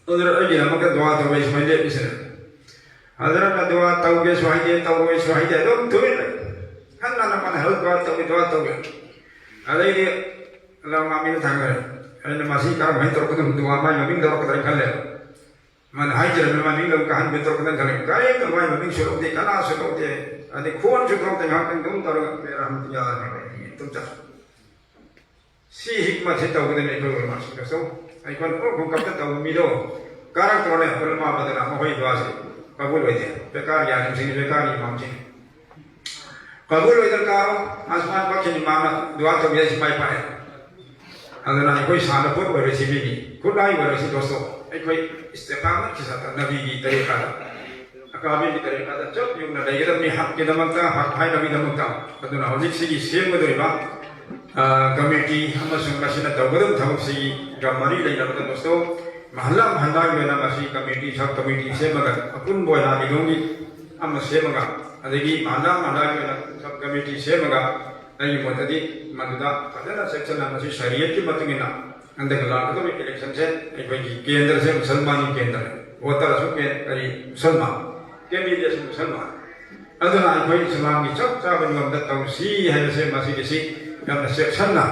"ꯍꯖꯔꯠ, ꯑꯩꯒꯤꯗꯃꯛꯇ ꯗꯨꯋꯥ ꯇꯧꯕ, ꯑꯩ ꯁꯨꯃꯥꯏꯅ ꯂꯦꯞꯄꯤꯁꯤꯅ꯫ ꯍꯖꯔꯠꯅ ꯗꯨꯋꯥ ꯇꯧꯒꯦꯁꯨ ꯍꯥꯏꯗꯦ, ꯇꯧꯔꯣꯏꯁꯨ ꯍꯥꯏꯗꯦ, ꯑꯗꯨꯝ ꯇꯨꯃꯤꯟꯅ ꯍꯟꯅ ꯍꯟꯅ ꯃꯥꯅ ꯍꯧꯖꯤꯛ ꯗꯨꯋꯥ ꯇꯧꯒꯦ, ꯗꯨꯋꯥ ꯇꯧꯒꯦ"꯫ ꯑꯗꯩꯗꯤ ꯑꯜꯂꯥꯍꯨꯝꯃ ꯑꯃꯤꯟ ꯊꯥꯡꯒꯠꯂꯦ꯫ ꯑꯩꯅ ꯃꯁꯤ ꯀꯔꯝꯍꯥꯏꯅ ꯇꯧꯔꯛꯀꯗꯕꯅꯣ, ꯗꯨꯋꯥ ꯃꯥꯏ ꯃꯃꯤꯡ ꯂꯧꯔꯛꯀꯗ꯭ꯔꯥ ꯈꯜꯂꯦ꯫ ꯃꯥꯅ ꯍꯥꯏꯖꯔꯝꯃꯤ, ꯃꯥ ꯅꯤꯡꯗꯧ ꯀꯥꯍꯟꯕ ꯇꯧꯔꯛꯀꯗꯅ ꯈꯜꯂꯤ꯫ ꯀꯔꯤꯝꯇ ꯃꯥꯏ ꯃꯃꯤꯡꯁꯨ ꯂꯧꯗꯦ, ꯀꯅꯥꯁꯨ ꯂꯧꯗꯦ, ꯑꯗꯩ ꯈꯣꯟꯁꯨ ꯊꯣꯛꯇꯦ꯫ ꯉꯥꯏꯍꯥꯛꯇꯪ ꯑꯗꯨꯝ ꯇꯧꯔꯒ ꯕꯦꯔꯥ ꯑꯃ ꯌꯥꯎꯔꯦ꯫ ꯑꯗꯨꯝ ꯆꯠ-, ꯁꯤ ꯍꯤꯛꯃꯠꯁꯤ ꯇꯧꯒꯗꯕꯅꯤ ꯑꯩꯈꯣꯏ ꯎꯂꯃꯥꯁꯤꯡꯗꯁꯨ꯫ ꯑꯩꯈꯣꯏꯅ ꯄꯨꯂꯞ ꯈꯨꯝꯀꯞꯇ ꯇꯧꯕ ꯃꯤꯗꯣ ꯀꯥꯔꯛꯇ꯭ꯔꯣꯅꯦ? ꯎꯂꯃꯥ ꯑꯃꯗꯅ ꯃꯈꯣꯏ ꯗꯨꯋꯥꯁꯤ ꯀꯕꯨꯜ ꯑꯣꯏꯗꯦ꯫ ꯕꯦꯀꯥꯔꯒꯤ ꯑꯥꯂꯤꯝꯁꯤꯡꯅꯤ, ꯕꯦꯀꯥꯔꯒꯤ ꯏꯃꯥꯝꯁꯤꯡꯅꯤ꯫ ꯀꯕꯨꯜ ꯑꯣꯏꯗꯅ ꯀꯥꯔꯣ, ꯑꯁꯃꯥꯟ ꯄꯛꯈꯤꯅꯤ, ꯃꯥꯅ ꯗꯨꯋꯥ ꯇꯧꯕꯤꯔ ꯁꯤ ꯃꯥꯏ ꯄꯥꯛꯑꯦ꯫ ꯑꯗꯨꯅ ꯑꯩꯈꯣꯏ ꯁꯥꯟꯅꯄꯣꯠ ꯑꯣꯏꯔꯣꯏꯁꯤ ꯃꯤꯅꯤ, ꯈꯨꯠꯂꯥꯏ ꯑꯣꯏꯔꯣꯏꯁꯤ ꯗꯣꯁꯇꯣ꯫ ꯑꯩꯈꯣꯏ ꯏꯁꯇꯤꯐꯥꯃꯠꯀꯤ ꯁꯥꯇ꯭ꯔ ꯅꯕꯤꯒꯤ ꯇꯔꯤꯀꯥꯗ, ꯑꯀꯥꯕꯤꯒꯤ ꯇꯔꯤꯀꯥꯗ ꯆꯞ ꯌꯨꯡꯅ ꯂꯩꯒꯗꯕꯅꯤ, ꯍꯛꯀꯤꯗꯃꯛꯇ, ꯍꯛ ꯍꯥꯏꯅꯕꯒꯤꯗꯃꯛꯇ꯫ ꯑꯗꯨꯅ ꯍꯧꯖꯤꯛꯁꯤꯒꯤ ꯁꯦꯝꯒꯗꯧꯔꯤꯕ, ꯑ, ꯀꯃꯤꯇꯤ ꯑꯃꯁꯨꯡ ꯃꯁꯤꯅ ꯇꯧꯒꯗꯕ ꯊꯕꯛꯁꯤꯒ ꯃꯔꯤ ꯂꯩꯅꯕꯗ ꯗꯣꯁꯇꯣ, ꯃꯍꯜꯂꯥ ꯃꯍꯜꯂꯥꯒꯤ ꯑꯣꯏꯅ ꯃꯁꯤ ꯀꯃꯤꯇꯤ, ꯁꯕ ꯀꯃꯤꯇꯤ ꯁꯦꯝꯃꯒ ꯑꯄꯨꯟꯕ ꯑꯣꯏꯅ ꯑꯗꯣꯝꯒꯤ ꯑꯃ ꯁꯦꯝꯃꯒ, ꯑꯗꯒꯤ ꯃꯍꯜꯂꯥ ꯃꯍꯜꯂꯥꯒꯤ ꯑꯣꯏꯅ ꯁꯕ ꯀꯃꯤꯇꯤ ꯁꯦꯝꯃꯒ, ꯑꯩꯒꯤ ꯃꯣꯠꯇꯗꯤ ꯃꯗꯨꯗ ꯐꯖꯅ ꯆꯦꯛꯁꯤꯟꯅ ꯃꯁꯤ ꯁꯔꯤꯌꯠꯀꯤ ꯃꯇꯨꯡ ꯏꯟꯅ ꯍꯟꯗꯛ ꯂꯥꯛꯀꯗꯧꯔꯤꯕ ꯏꯂꯦꯛꯁꯟꯁꯦ ꯑꯩꯈꯣꯏꯒꯤ ꯀꯦꯟꯗ꯭ꯔꯁꯦ ꯃꯨꯁꯜꯃꯥꯟꯒꯤ ꯀꯦꯟꯗ꯭ꯔ, ꯚꯣꯇꯔꯁꯨ ꯀꯦꯟ-, ꯀꯔꯤ, ꯃꯨꯁꯜꯃꯥꯟ, ꯀꯦꯟꯗꯤꯗꯦꯠꯁꯨ ꯃꯨꯁꯜꯃꯥꯟ꯫ ꯑꯗꯨꯅ ꯑꯩꯈꯣꯏ ꯏꯁꯂꯥꯝꯒꯤ ꯆꯞ ꯆꯥꯕ ꯅꯤꯌꯣꯝꯗ ꯇꯧꯁꯤ ꯍꯥꯏꯕꯁꯦ ꯃꯁꯤꯒꯤꯁꯤ ꯌꯥꯝꯅ ꯆꯦꯛꯁꯤꯟꯅ